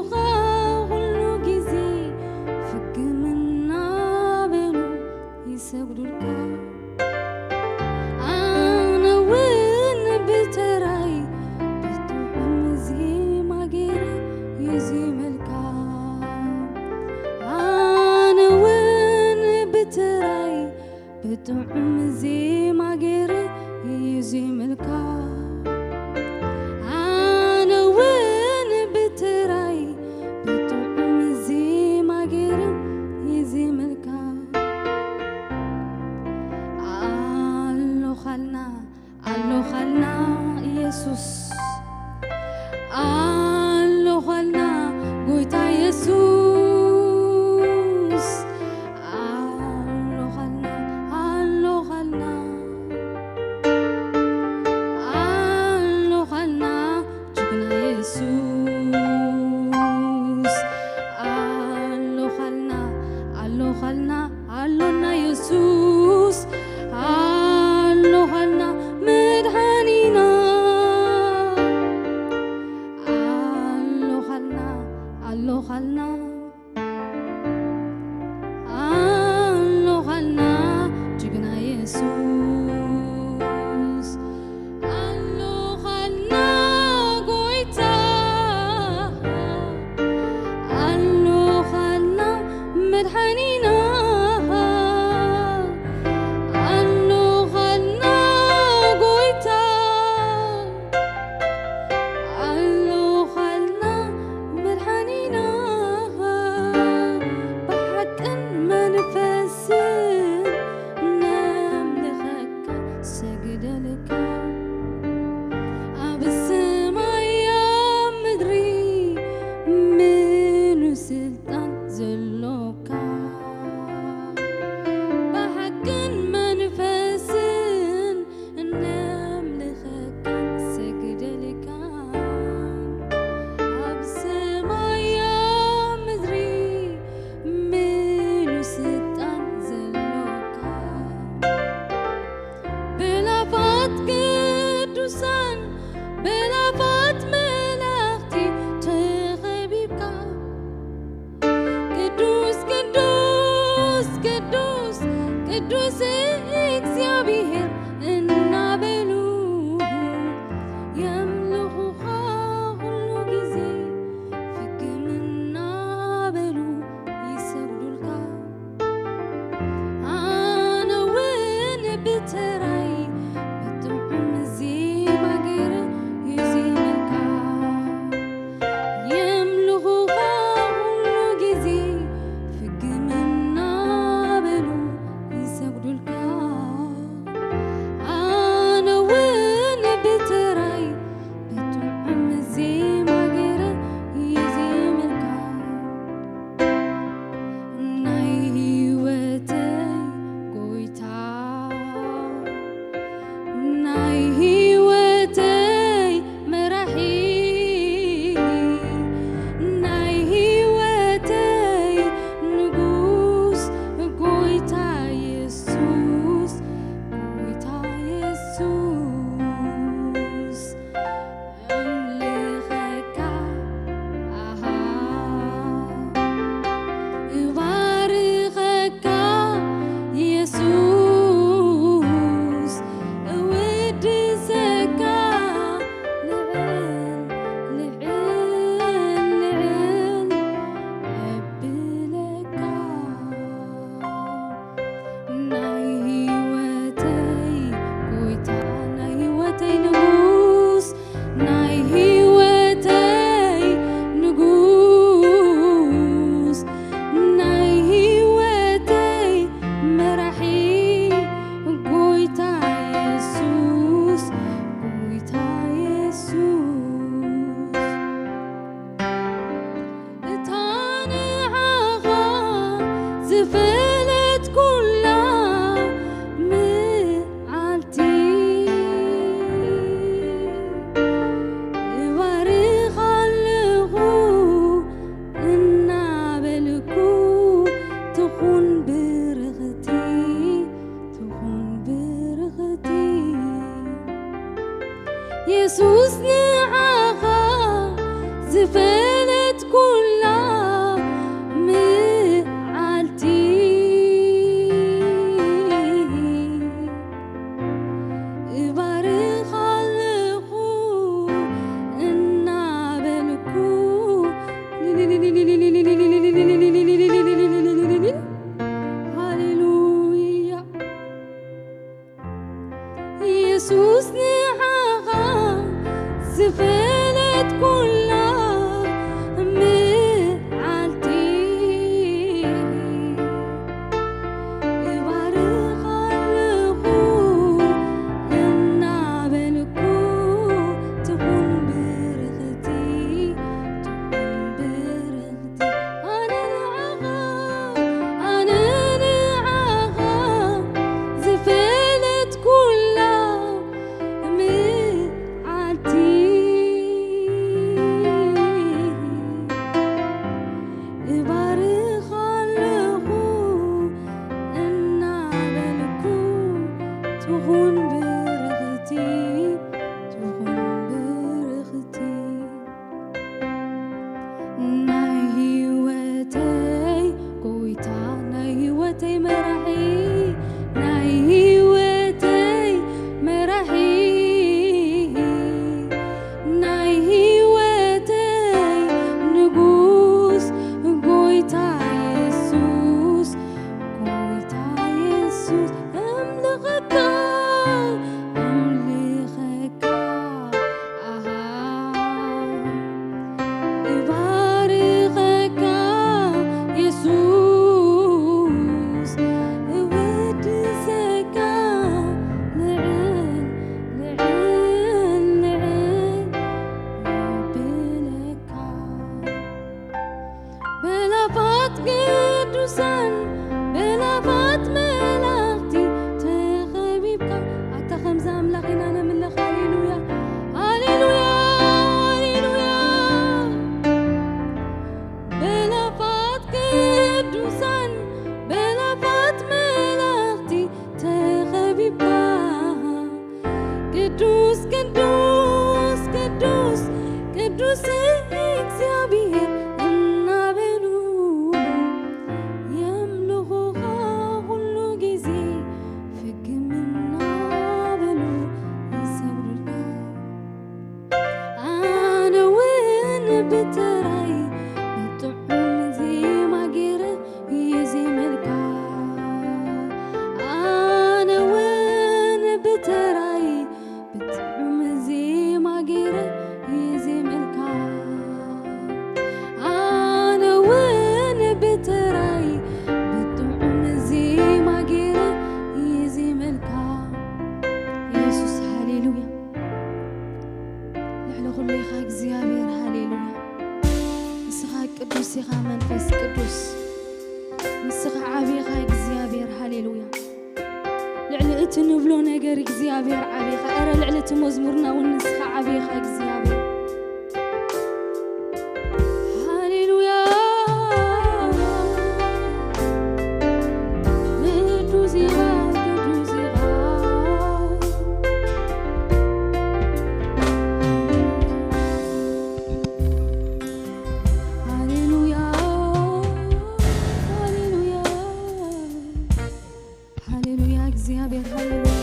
ኻ ኩሉ ግዜ ፍግም እናበሉ ይሰግዱልካ። ኣነ እውን ብተራይ ብጥዑም ዜማ ገይረ ይዜመልካ። ኣነ እውን ብተራይ ብጥዑም ዜማ ገይረ ይዜመልካ። ኣነ እውን ብተራይ ብጥዑም ዜማ ገይረ ይዜመልካ። ኣሎኻልና፣ ኣሎኻልና ኢየሱስ፣ ኣሎኻልና ጎይታ ኢየሱስ፣ ኣሎኻልና፣ ኣሎኻልና፣ ኣሎኻልና ጅግና ኢየሱስ፣ ኣሎኻልና፣ ኣሎኻልና፣ ኣሎና ኢየሱስ፣ ኣሎኻልና መድሓኒና፣ ኣሎኻልና፣ ኣሎኻልና፣ ኣሎኻልና ጅግና ኢየሱስ፣ ኣሎኻልና ጎይታ፣ ኣሎኻልና መድሓኒና፣ ኣሎኻልና ጎይታ፣ ኣሎኻልና መድሓኒና፣ ናይ ህይወተይ ጎይታ፣ ናይ ህይወተይ መራሒ፣ ናይ ህይወተይ መራሒ፣ ናይ ህይወተይ ንጉስ፣ ጎይታ የሱስ፣ ጎይታ የሱስ፣ ኣምልኸካ፣ ኣምልኸካ፣ ኣሃ፣ እባርኸካ የሱስ፣ እወድሰካ፣ ልዕል፣ ልዕል፣ ልዕል የብለካ። በላፋት ቅዱሳን፣ በላፋት መላእኽቲ ተኸቢብካ። ኣታ ከምዚ ኣምላኽ ኢና ነምልኽ። ሃሌሉያ፣ ሃሌሉያ፣ ሃሌሉያ። በላፋት ቅዱሳን፣ በላፋት መላእኽቲ ተኸቢብካ። ቅዱስ፣ ቅዱስ፣ ቅዱስ፣ ቅዱስ እግዚኣብሔር እናበሉ የምልኹኻ ኩሉ ግዜ፣ ፍግም እናበሉ ይሰግዱልካ። ኣነ እውን ብተራይ ብጥዑም ዜማ ገይረ እየ ዜመልካ። ኣነ እውን ብተራይ ብጥዑም ዜማ ገይረ እየ ዜመልካ። ኣነ እውን ብተራይ ብጥዑም ዜማ ገይረ እየ ዜመልካ። የሱስ፣ ሃሌሉያ። ልዕሊ ኩሉ ኢኻ እግዚኣብሔር፣ ሃሌሉያ። ንስኻ ቅዱስ ኢኻ መንፈስ ቅዱስ። ንስኻ ዓቢ ኢኻ እግዚኣብሔር፣ ሃሌሉያ። ልዕሊ እቲ ንብሎ ነገር እግዚኣብሔር ዓቢ ኢኻ። እረ ልዕሊ እቲ መዝሙርና እውን ንስኻ ዓቢ ኢኻ እግዚኣብሔር። ሃሌሉያ። ቅዱስ ኢኻ፣ ቅዱስ ኢኻ። ሃሌሉያ፣ ሃሌሉያ፣ ሃሌሉያ፣ እግዚኣብሔር፣ ሃሌሉያ።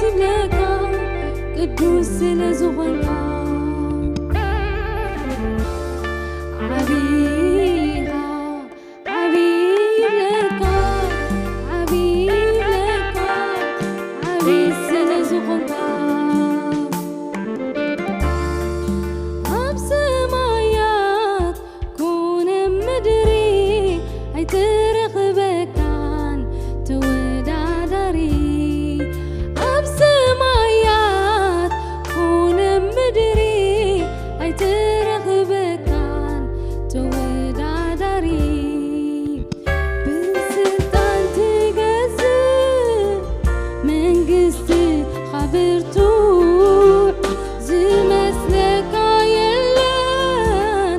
ይብለካ ቅዱስ ስለ ዝኾንካ። ዓቢ ኢኻ፣ ዓቢ ይብለካ፣ ዓቢ ይብለካ፣ ዓቢ ስለ ዝኾንካ። ኣብ ሰማያት ኮነ ምድሪ ኣይትረኽበካን ተወዳዳሪ። ኣብ ሰማያት ኮነ ምድሪ ኣይትረኽበካን ተወዳዳሪ። ብስልጣን ትገዝእ መንግስትኻ ብርቱዕ ዝመስለካ የለን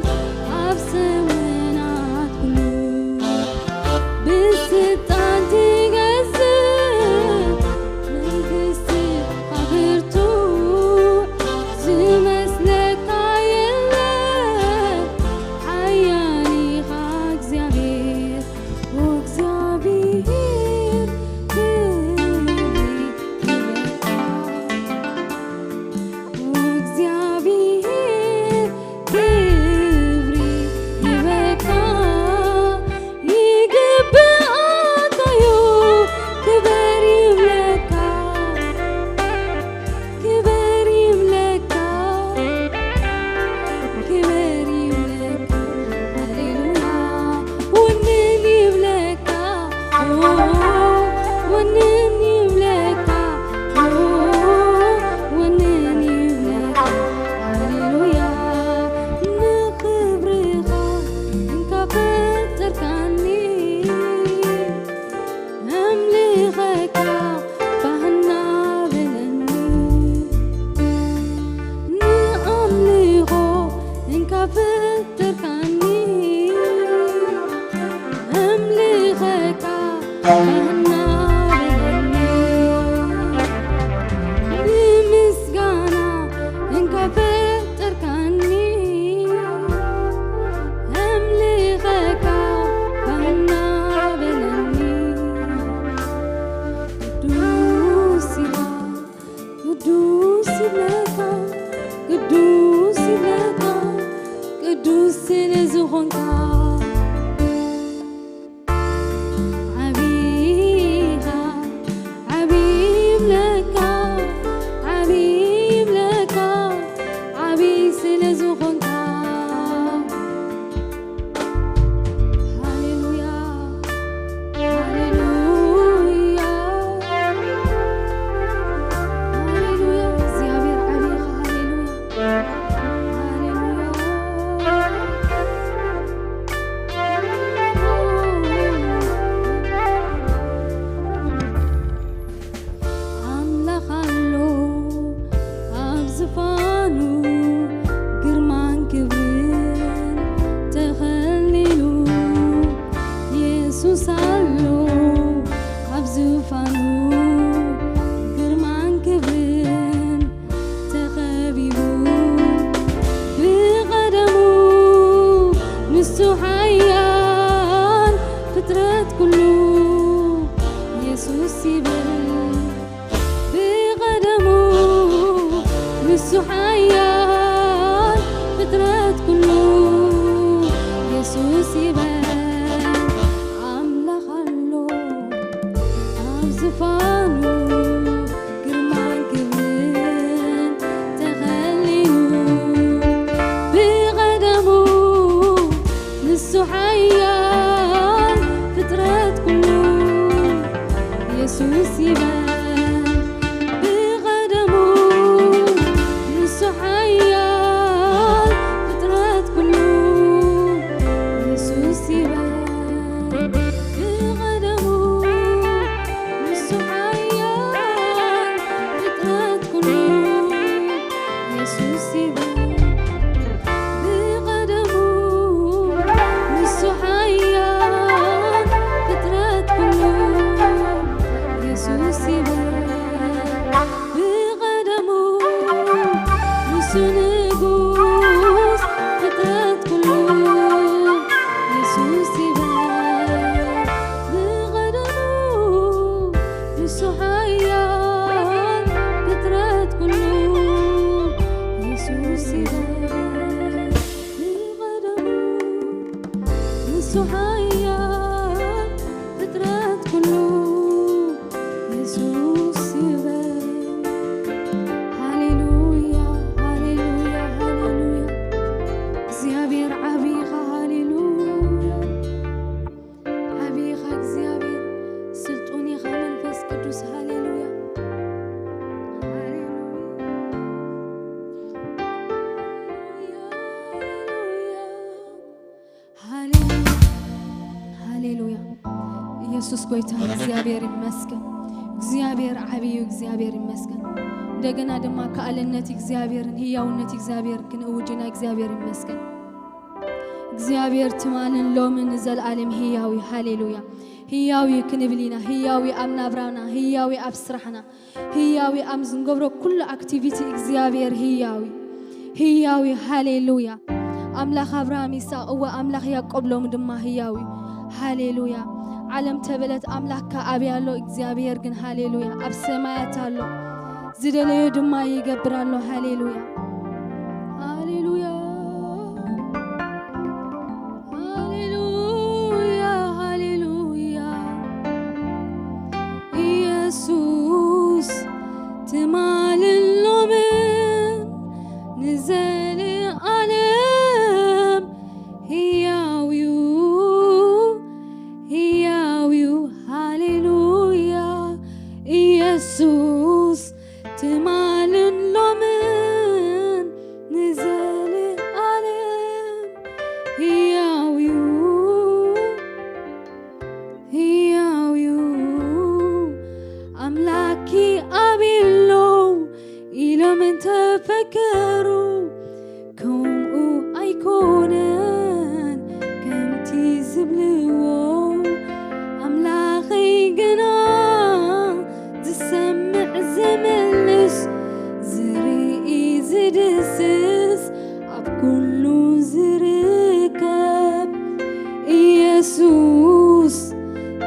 ኣብ ዘመናት ኩሉ። ብስልጣን ትገዝእ መንግስትኻ ብርቱዕ ዝመስለካ የለን። ሓያል ኢኻ እግዚኣብሔር ወእግዚኣብሔር ክብሪ ይበልካ። ወእግዚኣብሔር ክብሪ ይበልካ፣ ይግብኣካዩ ክብሪ ይብለካ፣ ክብሪ ይብለካ፣ ክብሪ ይብለካ። ሃሌሉያ። ወንን ይብለካ፣ ኦ፣ ወንን ይብለካ፣ ኦ፣ ወንን ይብለካ። ሃሌሉያ። ንኽብርኻ እንካ ፈጠርካኒ፣ ኣምልኸካ ባህና በለኒ። ንኣምልኾ እንካ ፈጠርካኒ፣ ኣምልኸካ ባህና በለኒ። ንምስጋና እንካ ፈጠርካኒ፣ ኣምልኸካ ባህና በለኒ። ቅዱስ ኢኻ፣ ቅዱስ ይብለካ፣ ቅዱስ ይብለካ፣ ቅዱስ ስለ ዝኾንካ። ዓቢ ኢኻ፣ ዓቢ ይብለካ፣ ዓቢ ይብለካ፣ ዓቢ ስለ ዝኾንካ። ሃሌሉያ፣ ሃሌሉያ፣ ሃሌሉያ። እግዚኣብሔር ዓቢ ኢኻ። ሃሌሉያ፣ ሃሌሉያ። ኣምላኽ ኣሎ ኣብ ዝፋኑ፣ ግርማን ክብርን ተኸሊሉ። የሱስ ኣሎ ኣብ ዝፋኑ፣ ግርማን ክብርን ተኸቢቡ። ብቐደሙ ንሱ ሓያል፣ ፍጥረት ኩሉ የሱስ ይበል። ብቐደሙ ንሱ ሓያል፣ ፍጥረት ኩሉ የሱስ ይበል። ኣምላኽ ኣሎ ኣብ ዝፋኑ፣ ግርማን ክብርን ተኸሊሉ። ብቐደሙ ንሱ ሓያል፣ ፍጥረት ኩሉ የሱስ ይበል። ብቐደሙ ንሱ የሱስ ጎይታ እግዚኣብሔር ይመስገን። እግዚኣብሔር ዓብዩ እግዚኣብሔር ይመስገን። እንደገና ድማ ከኣለነት እግዚኣብሔርን ህያውነት እግዚኣብሔር ክንእውጅና እግዚኣብሔር ይመስገን። እግዚኣብሔር ትማልን ሎምን ንዘለኣለም ህያው እዩ። ሃሌሉያ። ህያው እዩ ክንብል ኢና። ህያው እዩ ኣብ ናብራና፣ ህያው እዩ ኣብ ስራሕና፣ ህያው እዩ ኣብ ዝንገብሮ ኩሉ ኣክቲቪቲ እግዚኣብሔር ህያው እዩ። ህያው እዩ። ሃሌሉያ። ኣምላኽ ኣብርሃም ይስሐቅ፣ እወ ኣምላኽ ያዕቆብ ሎሚ ድማ ህያው እዩ። ሃሌሉያ። ዓለም ተበለት ኣምላኽካ ኣበይ ኣሎ? እግዚኣብሔር ግን ሃሌሉያ ኣብ ሰማያት ኣሎ። ዝደለዮ ድማ ይገብር ኣሎ። ሃሌሉያ። ሃሌሉያ። ሃሌሉያ። ሃሌሉያ። ኢየሱስ ትማልን ሎምን ንዘለኣለም ህያው እዩ። ህያው እዩ። ሃሌሉያ። ኢየሱስ ትማልን ሎምን ንዘለኣለም ህያው እዩ። ህያው እዩ። ኣምላኪ ኣበይ ኣሎ ኢሎም እንተፈከሩ፣ ከምኡ ኣይኮነን ከምቲ ዝብልዎ። ኣምላኸይ ግና ዝሰምዕ ዝምልስ፣ ዝርኢ ዝድስስ፣ ኣብ ኩሉ ዝርከብ ኢየሱስ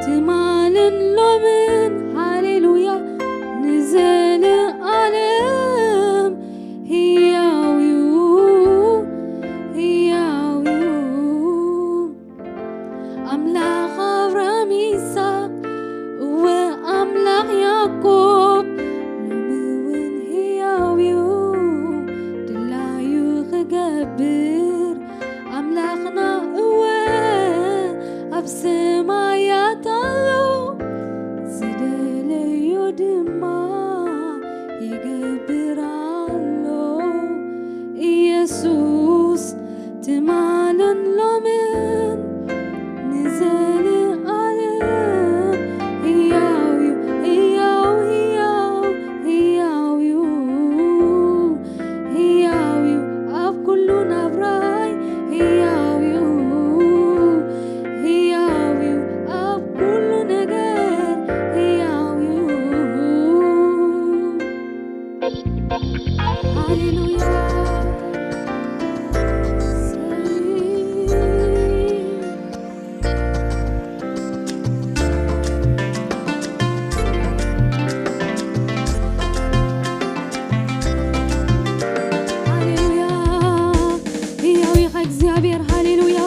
ትማልን ሎምን፣ ሃሌሉያ፣ ንዘለኣለም ህያው እዩ፣ ህያው እዩ። ኣምላኽ ኣብርሃም ይስሐቅ፣ እወ ኣምላኽ ያዕቆብ፣ ሎሚ እውን ህያው እዩ፣ ድላዩ ክገብር። ኣምላኽና እወ ኣብ ሰማያት ኣሎ፣ ዝደለዮ ድማ ይገብር ኣሎ። ኢየሱስ ትማልን ሎምን ንዘለኣለም ህያው እዩ፣ ህያው፣ ህያው፣ ህያው እዩ፣ ህያው እዩ ኣብ ኩሉ ናብራይ፣ ህያው እዩ፣ ህያው እዩ ኣብ ኩሉ ነገር፣ ህያው እዩ። ሃሌሉያ። ሃሌሉያ። ህያው ኢኻ እግዚኣብሔር። ሃሌሉያ።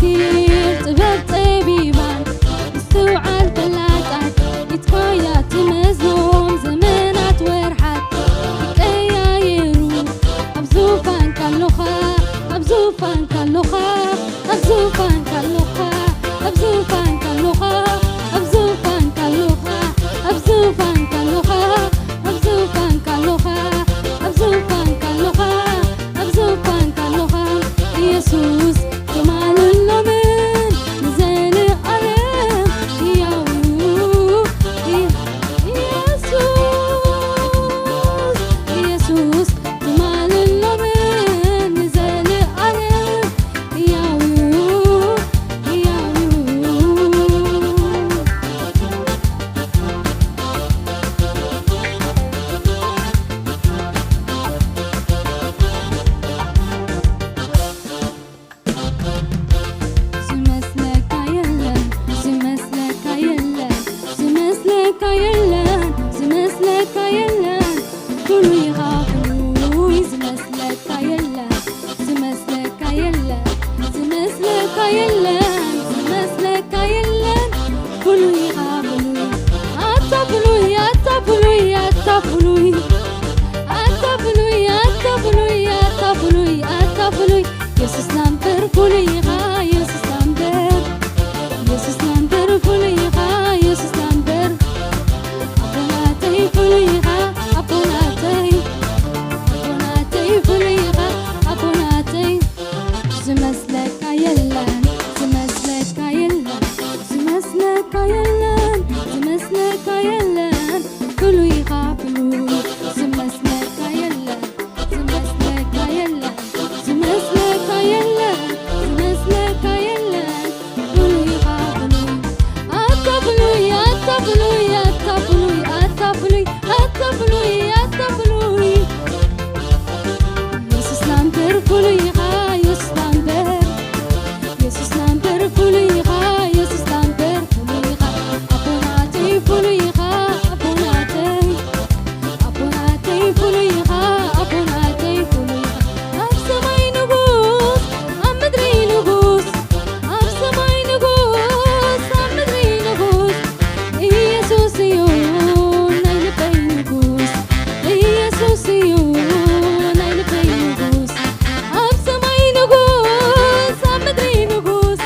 ምስጢር ጥበብ ጠቢባን ምስትውዓል ፈላጣት ኢድካያ ትመዝኖም ዘመናት ወርሓት ይቀያየሩ ኣብ ዙፋንካ ኣሎኻ ኣብ ዙፋንካ ኣሎኻ ኣብ ዙፋንካ ኣሎኻ ኣብ ዙፋንካ ኣሎኻ ኣብ ዙፋንካ ኣሎኻ ኣብ ዙፋንካ ኣሎኻ ኣብ ዙፋንካ ኣሎኻ ኣብ ዙፋንካ ኣሎኻ ኣብ ዙፋንካ ኣሎኻ ኢየሱስ ትማልን ሎምን ንዘለኣለም ሕያው ኢየሱስ ኢየሱስ ትማልን ሎምን ንዘለኣለም ሕያው ሕያው ዝመስለካ የለን ዝመስለካ የለን ዝመስለካ የለን ዝመስለካ የለን ፍሉይ ኢኻ ፍሉይ ዝመስለካ የለን ዝመስለካ የለን ዝመስለካ የለን ዝመስለካ የለን ፍሉይ ኢኻ ፍሉይ ኣታ ፍሉይ ኣታ ፍሉይ ኣታ ፍሉይ ኣታ ፍሉይ ኣታ ፍሉይ ኣታ ፍሉይ ኣታ ፍሉይ የሱስ ናምበር ፍሉይ ኢኻ የሱስ ናምበር የሱስ ናምበር ፍሉይ ኢኻ የሱስ ናምበር ኣቦናተይ ፍሉይ ኢኻ ኣቦናተይ ኣቦናተይ ፍሉይ ኢኻ ኣቦናተይ ዝመስለካ የለን ዝመስለካ የለን ዝመስለካ የለን ዝመስለካ የለን ፍሉይ ኢኻ ፍሉይ ዝመስለካ የለን ዝመስለካ የለን ዝመስለካ የለን ዝመስለካ የለን ፍሉይ ኢኻ ፍሉይ ኣታ ፍሉይ ኣታ ፍሉይ ኣታ ፍሉይ ኣታ ፍሉይ ኣታ ፍሉይ ኣታ ፍሉይ የሱስ ናምበር ፍሉይ ኢኻ የሱስ ናምበር የሱስ ናምበር ፍሉይ ኢኻ የሱስ ናምበር ፍሉይ ኢኻ ኣቦናተይ ፍሉይ ኢኻ ኣቦናተይ ኣቦናተይ ፍሉይ ኢኻ ኣቦናተይ ፍሉይ ኢኻ ኣብ ሰማይ ንጉስ ኣብ ምድሪ ንጉስ ኣብ ሰማይ ንጉስ ኣብ ምድሪ ንጉስ ኢየሱስ እዩ ናይ ልበይ ንጉስ ኢየሱስ እዩ ናይ ልበይ ንጉስ ኣብ ሰማይ ንጉስ ኣብ ምድሪ ንጉስ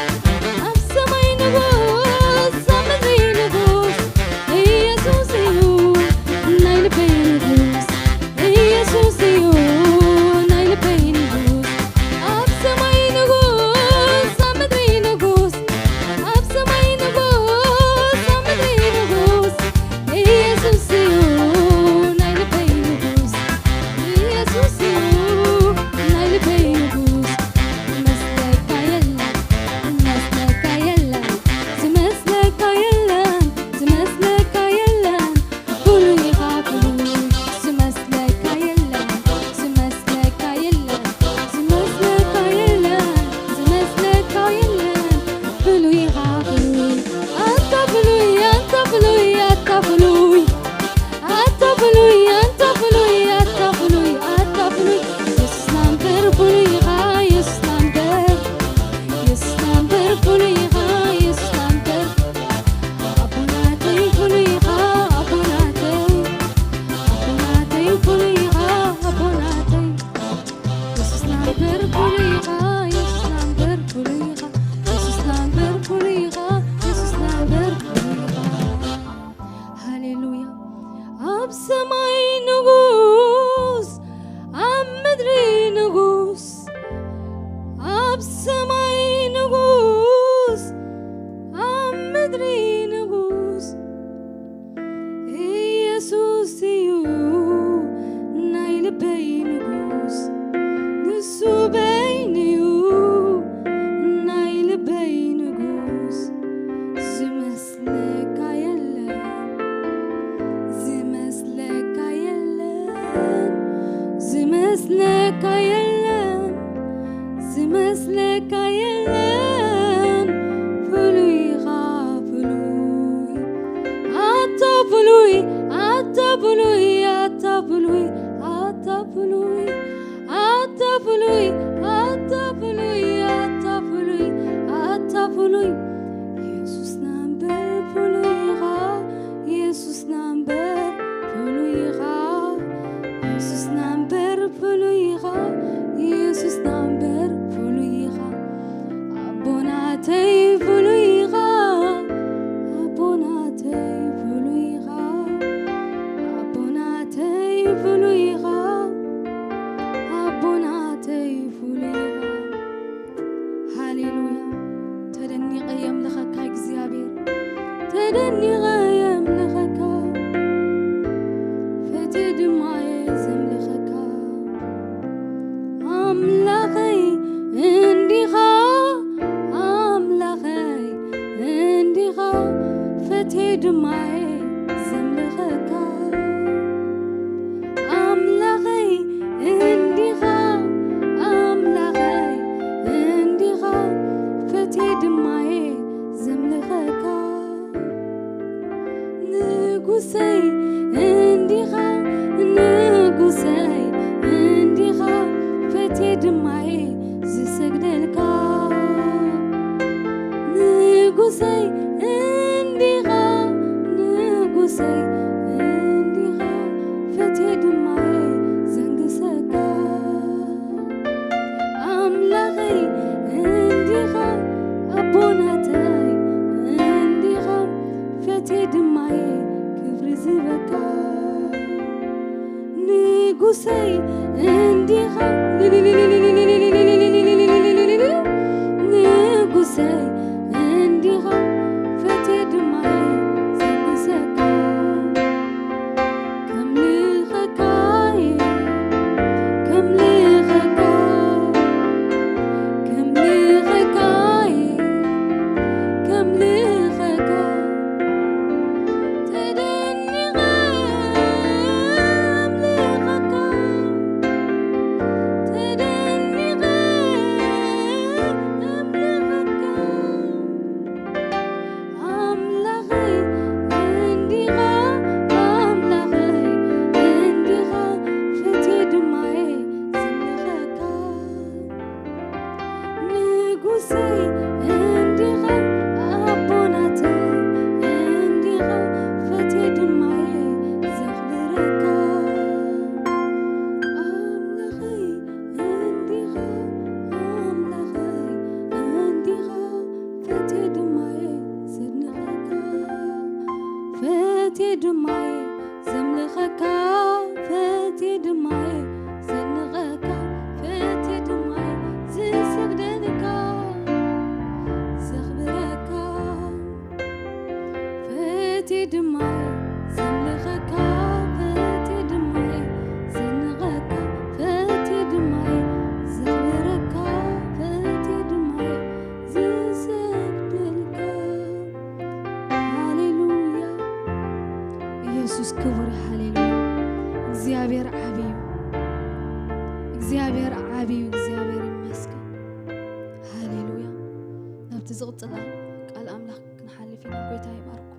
ኣብ ሰማይ ንጉስ ኣብ ምድሪ ንጉስ ኢየሱስ እዩ ናይ ልበይ ንጉስ ኢየሱስ እዩ ናይ ልበይ ንጉስ ኣብ ሰማይ ንጉስ ኣብ ምድሪ ንጉስ ኣብ ሰማይ ንጉስ ኣብ ምድሪ ንጉስ ኢየሱስ እዩ ናይ ልበይ ንጉስ ኢየሱስ እዩ ናይ ልበይ ንጉስ ዝመስለካ የለን ዝመስለካ የለን ዝመስለካ የለን ዝመስለካ የለን ፍሉይ ኢኻ ፍሉይ ዝመስለካ የለን ዝመስለካ የለን ዝመስለካ የለን ዝመስለካ የለን ፍሉይ ኢኻ ፍሉይ ኣታ ፍሉይ ኣታ ፍሉይ ኣታ ፍሉይ ኣታ ፍሉይ ኣታ ፍሉይ ኣታ ፍሉይ ኣታ ፍሉይ የሱስና እምበር ፍሉይ ኢኻ የሱስና እምበር የሱስና እምበር ፍሉይ ኢኻ የሱስና እምበር ኣቦናተይ ፍሉይ ኢኻ ኣቦናተይ ኣቦናተይ ፍሉይ ኢኻ ኣቦናተይ የሱስና እምበር ፍሉይ ኢኻ የሱስና እምበር ፍሉይ ኢኻ የሱስና እምበር ፍሉይ ኢኻ የሱስና እምበር ፍሉይ ኢኻ ሃሌሉያ ኣብ ሰማይ ንጉስ ኣብ ምድሪ ንጉስ ኣብ ሰማይ ንጉስ ኣብ ምድሪ ንጉስ ኢየሱስ እዩ ናይ ልበይ ንጉስ ንሱ በይኑ እዩ ናይ ልበይ ንጉስ ዝመስለካ የለን ዝመስለካ የለን ዝመስለካ የለን ዝመስለካ የለን ፍሉይ ኢኻ ፍሉይ ኣታ ፍሉይ ኣታ ፍሉይ ኣታ ፍሉይ ኣታ ፍሉይ ኣታ ፍሉይ ኣታ ፍሉይ ኣታ ፍሉይ ፍሉይ ኢኻ ኣቦናተይ ፍሉይ ኢኻ። ሃሌሉያ። ተደኒቐ የምልኸካ እግዚኣብሔር፣ ተደኒቐ የምልኸካ፣ ፈትየ ድማ እየ ዘምልኸካ። ኣምላኸይ እንዲኻ፣ ኣምላኸይ እንዲኻ፣ ፈትየ ድማ እየ ዘምልኸካ። ኣምላኸይ እንዲኻ፣ ኣምላኸይ እንዲኻ፣ ፈትየ ድማ እየ ዘምልኸካ። ንጉሰይ እንዲኻ፣ ንጉሰይ እንዲኻ፣ ፈትየ ድማ እየ ዝሰግደልካ። ንጉሰይ እንዲኻ፣ ንጉሰይ እንዲኻ፣ ፈትየ ድማ እየ ዘንግሰካ። ኣምላኸይ እንዲኻ፣ ኣቦናተይ እንዲኻ፣ ፈትየ ድማ እየ ክብሪ ዝህበካ። ንጉሰይ እንዲኻ፣ ንጉሰይ እንዲኻ፣ ፈትየ ድማ እየ ዘንግሰካ። ከምልኸካ እየ፣ ከምልኸካ፣ ከምልኸካ እየ፣ ከምልኸካ። ተደኒቐ እምልኸካ፣ ተደኒቐ እምልኸካ። ኣምላኸይ እንዲኻ፣ ኣምላኸይ እንዲኻ፣ ፈትየ ድማ እየ ዘምልኸካ። ንጉሰይ እንዲኻ፣ ኣቦናተይ እንዲኻ፣ ፈትየ ድማ እየ ዘኽብረካ። ኣምላኸይ እንዲኻ፣ ኣምላኸይ እንዲኻ፣ ፈትየ ድማ እየ ዘድንቐካ። ፈትየ ድማ እየ ዘምልኸካ፣ ፈትየ ድማ እየ ዘድንቐካ፣ ፈትየ ድማ እየ ዝሰግደልካ፣ ዘኽብረካ። ፈትየ ድማ እየ ዘምልኸካ፣ ፈትየ ድማ እየ ዘድንቐካ፣ ፈትየ ድማ እየ ዘኽብረካ፣ ፈትየ ድማ እየ ዝሰግደልካ። ሃሌሉያ። ኢየሱስ ክቡር እዩ። ሃሌሉያ። እግዚኣብሔር ዓቢ እዩ። እግዚኣብሔር ዓቢ እዩ። እግዚኣብሔር ይመስገን። ሃሌሉያ። ናብቲ ዝቕጽል ቃል ኣምላኽ ክንሓልፍ ኢና። ጎይታ ይባርኩም።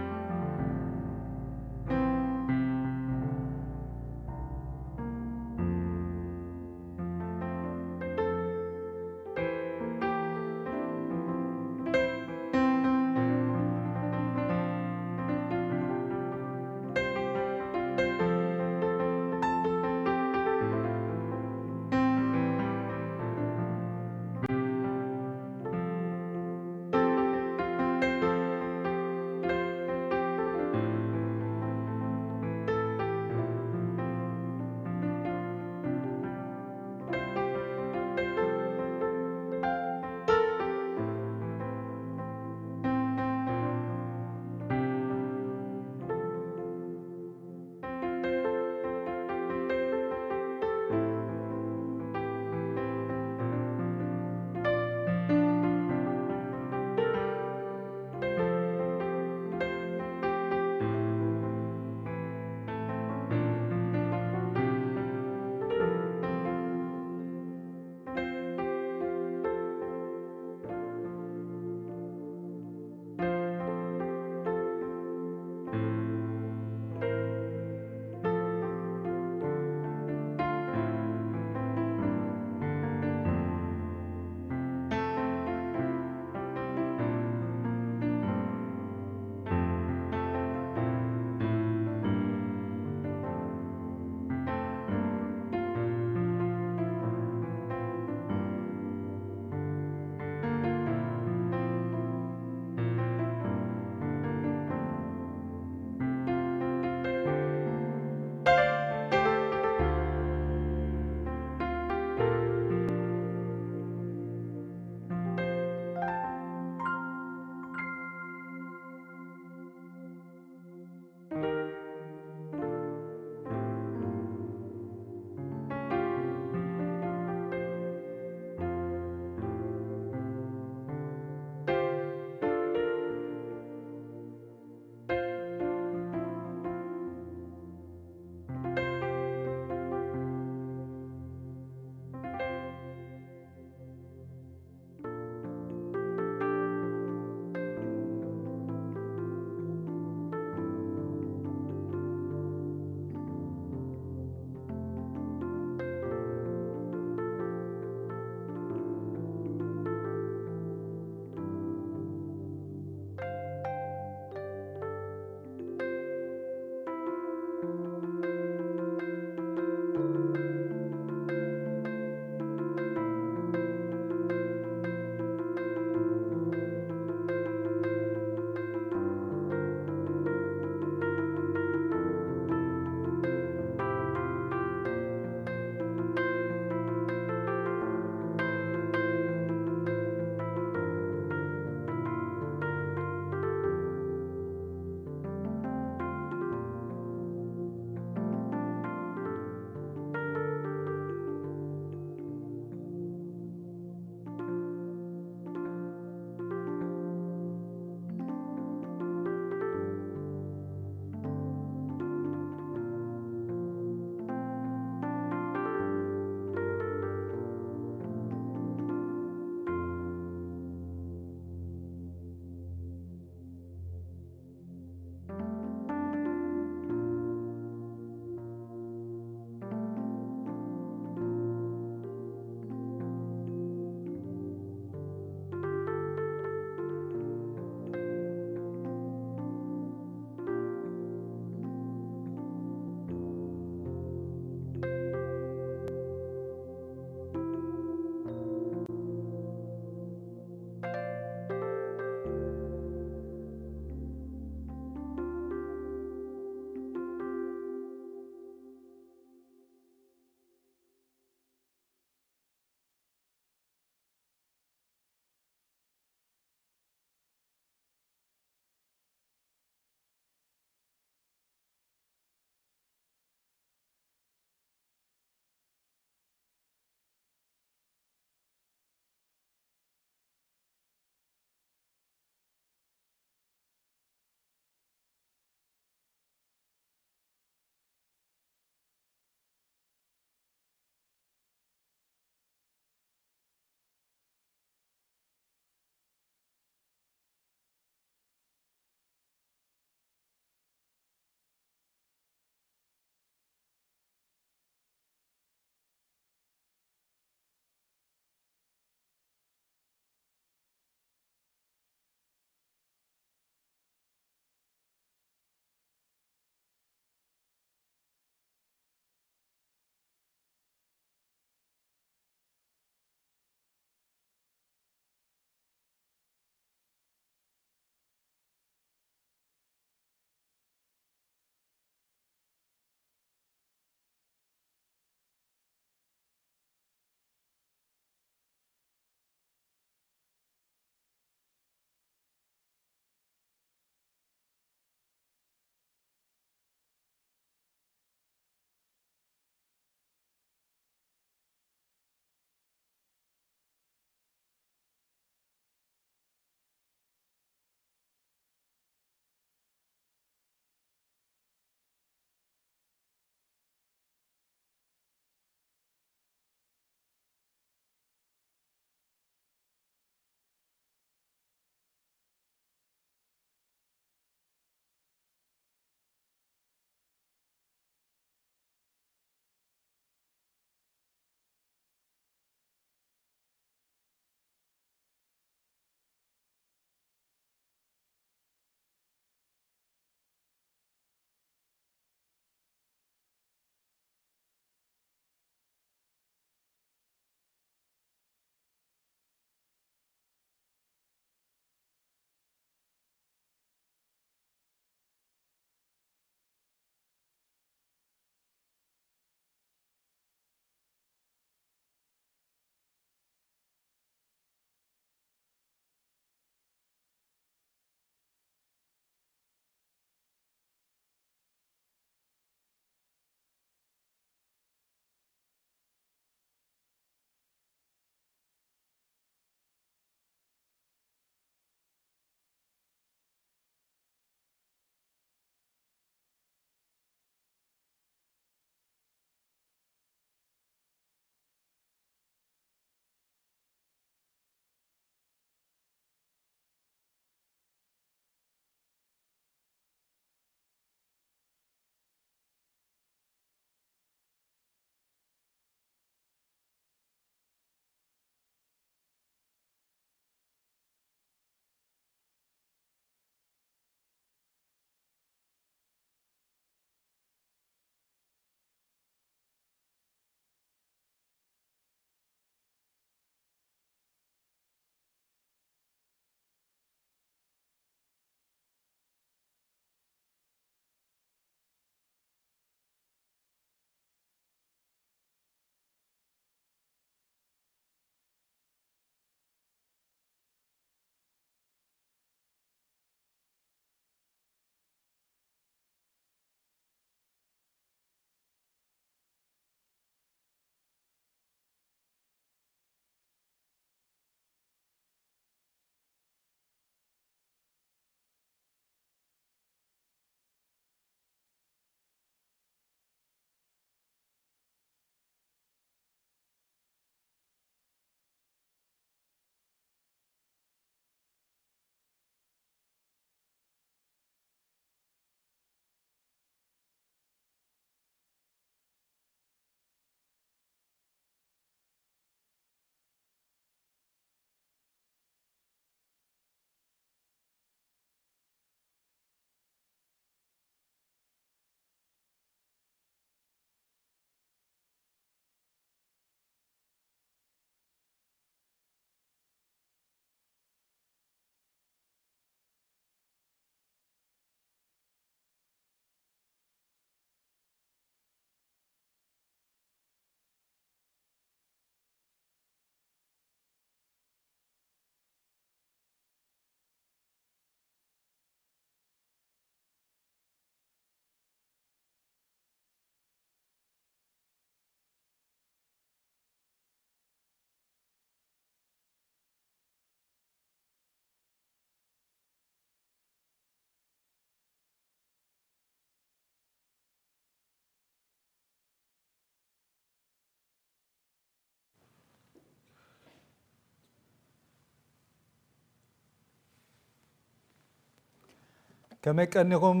ከመይ ቀኒኹም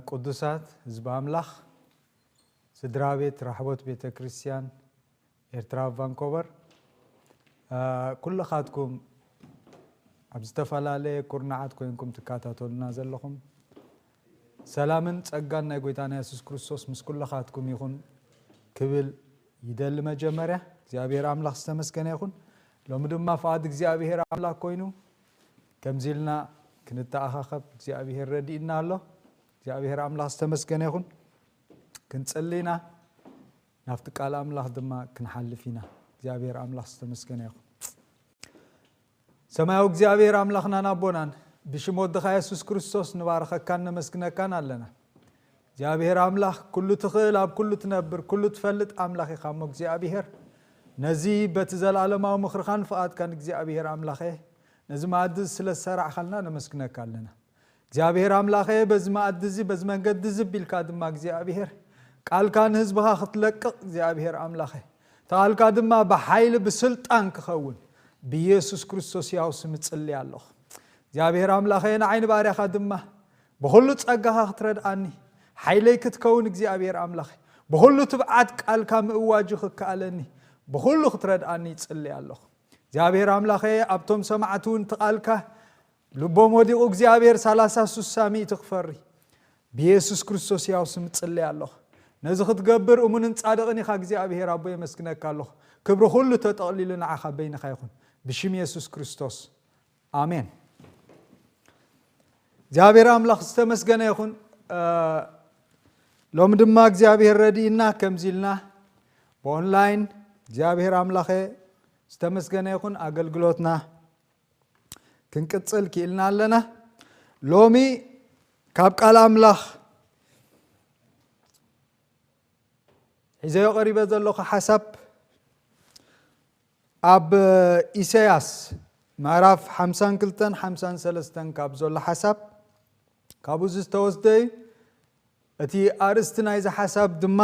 ቅዱሳት ህዝቢ ኣምላኽ፣ ስድራ ቤት ራሕቦት ቤተ ክርስቲያን ኤርትራ ቫንኮቨር፣ ኩልኻትኩም ኣብ ዝተፈላለየ ኩርናዓት ኮይንኩም ትከታተሉና ዘለኹም፣ ሰላምን ጸጋን ናይ ጎይታና የሱስ ክርስቶስ ምስ ኩልኻትኩም ይኹን ክብል ይደሊ። መጀመርያ እግዚኣብሔር ኣምላኽ ዝተመስገነ ይኹን። ሎሚ ድማ ፍቓድ እግዚኣብሔር ኣምላኽ ኮይኑ ከምዚ ኢልና ክንተኣኻኸብ እግዚኣብሔር ረድእና ኣሎ። እግዚኣብሔር ኣምላኽ ዝተመስገነ ይኹን። ክንጽሊ ኢና፣ ናብቲ ቃል ኣምላኽ ድማ ክንሓልፍ ኢና። እግዚኣብሔር ኣምላኽ ዝተመስገነ ይኹን። ሰማያዊ እግዚኣብሔር ኣምላኽናን ኣቦናን፣ ብሽም ወድኻ የሱስ ክርስቶስ ንባርኸካን ነመስግነካን ኣለና። እግዚኣብሔር ኣምላኽ፣ ኩሉ ትኽእል፣ ኣብ ኩሉ ትነብር፣ ኩሉ ትፈልጥ ኣምላኽ ኢኻ እሞ እግዚኣብሔር፣ ነዚ በቲ ዘለኣለማዊ ምኽርኻን ፍቓድካን እግዚኣብሔር ኣምላኸ፣ ነዚ መኣዲ ስለ ዝሰራዕኻልና ነመስግነካ ኣለና። እግዚኣብሔር ኣምላኸ፣ በዚ መኣዲ እዚ፣ በዚ መንገዲ እዚ ቢልካ ድማ እግዚኣብሔር ቃልካ ንህዝብኻ ክትለቅቕ እግዚኣብሔር ኣምላኸ፣ እቲ ቃልካ ድማ ብሓይሊ ብስልጣን ክኸውን ብኢየሱስ ክርስቶስ ያው ስም እጽሊ ኣለኹ። እግዚኣብሔር ኣምላኸ፣ ንዓይ ንባርያኻ ድማ ብኹሉ ጸጋኻ ክትረድኣኒ፣ ሓይለይ ክትከውን እግዚኣብሔር ኣምላኸ፣ ብኹሉ ትብዓት ቃልካ ምእዋጁ ክከኣለኒ ብኹሉ ክትረድኣኒ ይጽሊ ኣለኹ። እግዚኣብሔር ኣምላኸ፣ ኣብቶም ሰማዕቲ እውን እቲ ቃልካ ልቦም ወዲቑ እግዚኣብሔር ሰላሳ ስሳ ሚእቲ ክፈሪ ብኢየሱስ ክርስቶስ ያው ስም ጽለይ ኣለኹ። ነዚ ክትገብር እሙንን ጻድቕን ኢኻ እግዚኣብሔር ኣቦ፣ የመስግነካ ኣለኹ። ክብሪ ኩሉ ተጠቕሊሉ ንዓኻ በይንኻ ይኹን። ብሽም ኢየሱስ ክርስቶስ ኣሜን። እግዚኣብሔር ኣምላኽ ዝተመስገነ ይኹን። እ፣ ሎሚ ድማ እግዚኣብሔር ረድእና ከምዚ ኢልና ብኦንላይን እግዚኣብሔር ኣምላኸ ዝተመስገነ ይኹን ኣገልግሎትና ክንቅጽል ክኢልና ኣለና። ሎሚ ካብ ቃል ኣምላኽ ሒዘዮ ቀሪበ ዘለኹ ሓሳብ ኣብ ኢሳያስ ምዕራፍ ሓምሳን ክልተን ሓምሳን ሰለስተን ካብ ዘሎ ሓሳብ ካብኡ ዝተወስደ እዩ። እቲ ኣርእስቲ ናይዚ ሓሳብ ድማ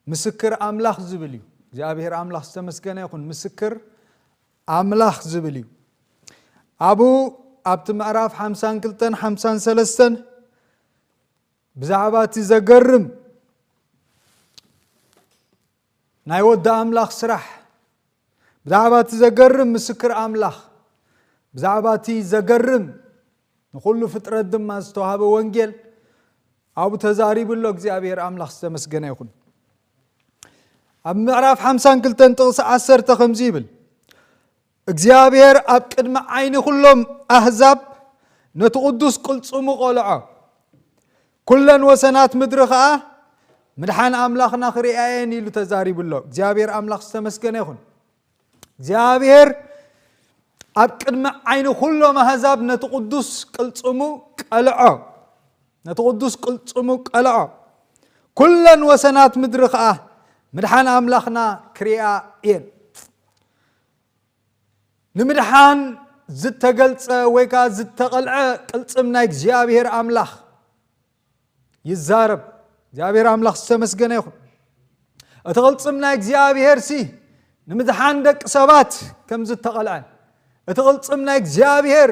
ምስክር ኣምላኽ ዝብል እዩ። እግዚኣብሔር ኣምላኽ ዝተመስገነ ይኹን። ምስክር ኣምላኽ ዝብል እዩ። ኣብኡ ኣብቲ ምዕራፍ ሓምሳን ክልተን ሓምሳን ሰለስተን ብዛዕባ እቲ ዘገርም ናይ ወዲ ኣምላኽ ስራሕ፣ ብዛዕባ እቲ ዘገርም ምስክር ኣምላኽ፣ ብዛዕባ እቲ ዘገርም ንኹሉ ፍጥረት ድማ ዝተዋህበ ወንጌል ኣብኡ ተዛሪቡ ኣሎ። እግዚኣብሔር ኣምላኽ ዝተመስገነ ይኹን። ኣብ ምዕራፍ ሓምሳን ክልተን ጥቕሲ ዓሰርተ ከምዚ ይብል፣ እግዚኣብሔር ኣብ ቅድሚ ዓይኒ ኩሎም ኣህዛብ ነቲ ቅዱስ ቅልጽሙ ቆልዖ፣ ኩለን ወሰናት ምድሪ ኸኣ ምድሓን ኣምላኽና ክርእያ እየን ኢሉ ተዛሪቡ ኣሎ። እግዚኣብሔር ኣምላኽ ዝተመስገነ ይኹን። እግዚኣብሔር ኣብ ቅድሚ ዓይኒ ኩሎም ኣህዛብ ነቲ ቅዱስ ቅልጽሙ ቀልዖ፣ ነቲ ቅዱስ ቅልጽሙ ቀልዖ፣ ኩለን ወሰናት ምድሪ ኸኣ ምድሓን ኣምላኽና ክርእያ እየን። ንምድሓን ዝተገልጸ ወይ ከኣ ዝተቐልዐ ቅልጽም ናይ እግዚኣብሔር ኣምላኽ ይዛረብ። እግዚኣብሔር ኣምላኽ ዝተመስገነ ይኹን። እቲ ቅልጽም ናይ እግዚኣብሔር ሲ ንምድሓን ደቂ ሰባት ከም ዝተቐልዐ፣ እቲ ቅልጽም ናይ እግዚኣብሔር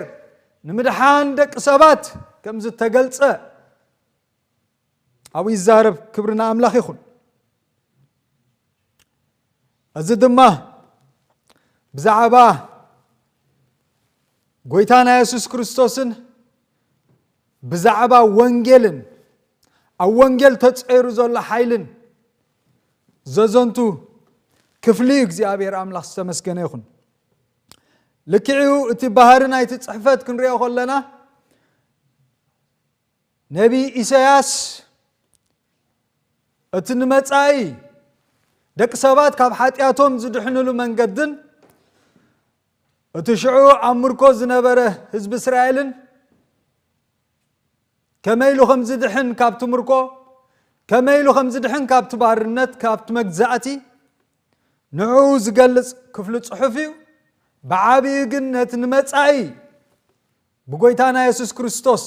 ንምድሓን ደቂ ሰባት ከም ዝተገልጸ ኣብኡ ይዛረብ። ክብሪ ንኣምላኽ ይኹን። እዚ ድማ ብዛዕባ ጎይታና የሱስ ክርስቶስን ብዛዕባ ወንጌልን ኣብ ወንጌል ተጸይሩ ዘሎ ሓይልን ዘዘንቱ ክፍሊ እዩ። እግዚኣብሔር ኣምላኽ ዝተመስገነ ይኹን። ልክዕኡ እቲ ባህሪ ናይቲ ጽሕፈት ክንሪኦ ከለና ነቢ ኢሳያስ እቲ ንመጻኢ ደቂ ሰባት ካብ ሓጢኣቶም ዝድሕንሉ መንገድን እቲ ሽዑ ኣብ ምርኮ ዝነበረ ህዝቢ እስራኤልን ከመይ ኢሉ ከም ዝድሕን ካብቲ ምርኮ፣ ከመይ ኢሉ ከም ዝድሕን ካብቲ ባርነት፣ ካብቲ መግዛእቲ ንዕኡ ዝገልጽ ክፍሊ ጽሑፍ እዩ። ብዓቢኡ ግን ነቲ ንመጻኢ ብጎይታና የሱስ ክርስቶስ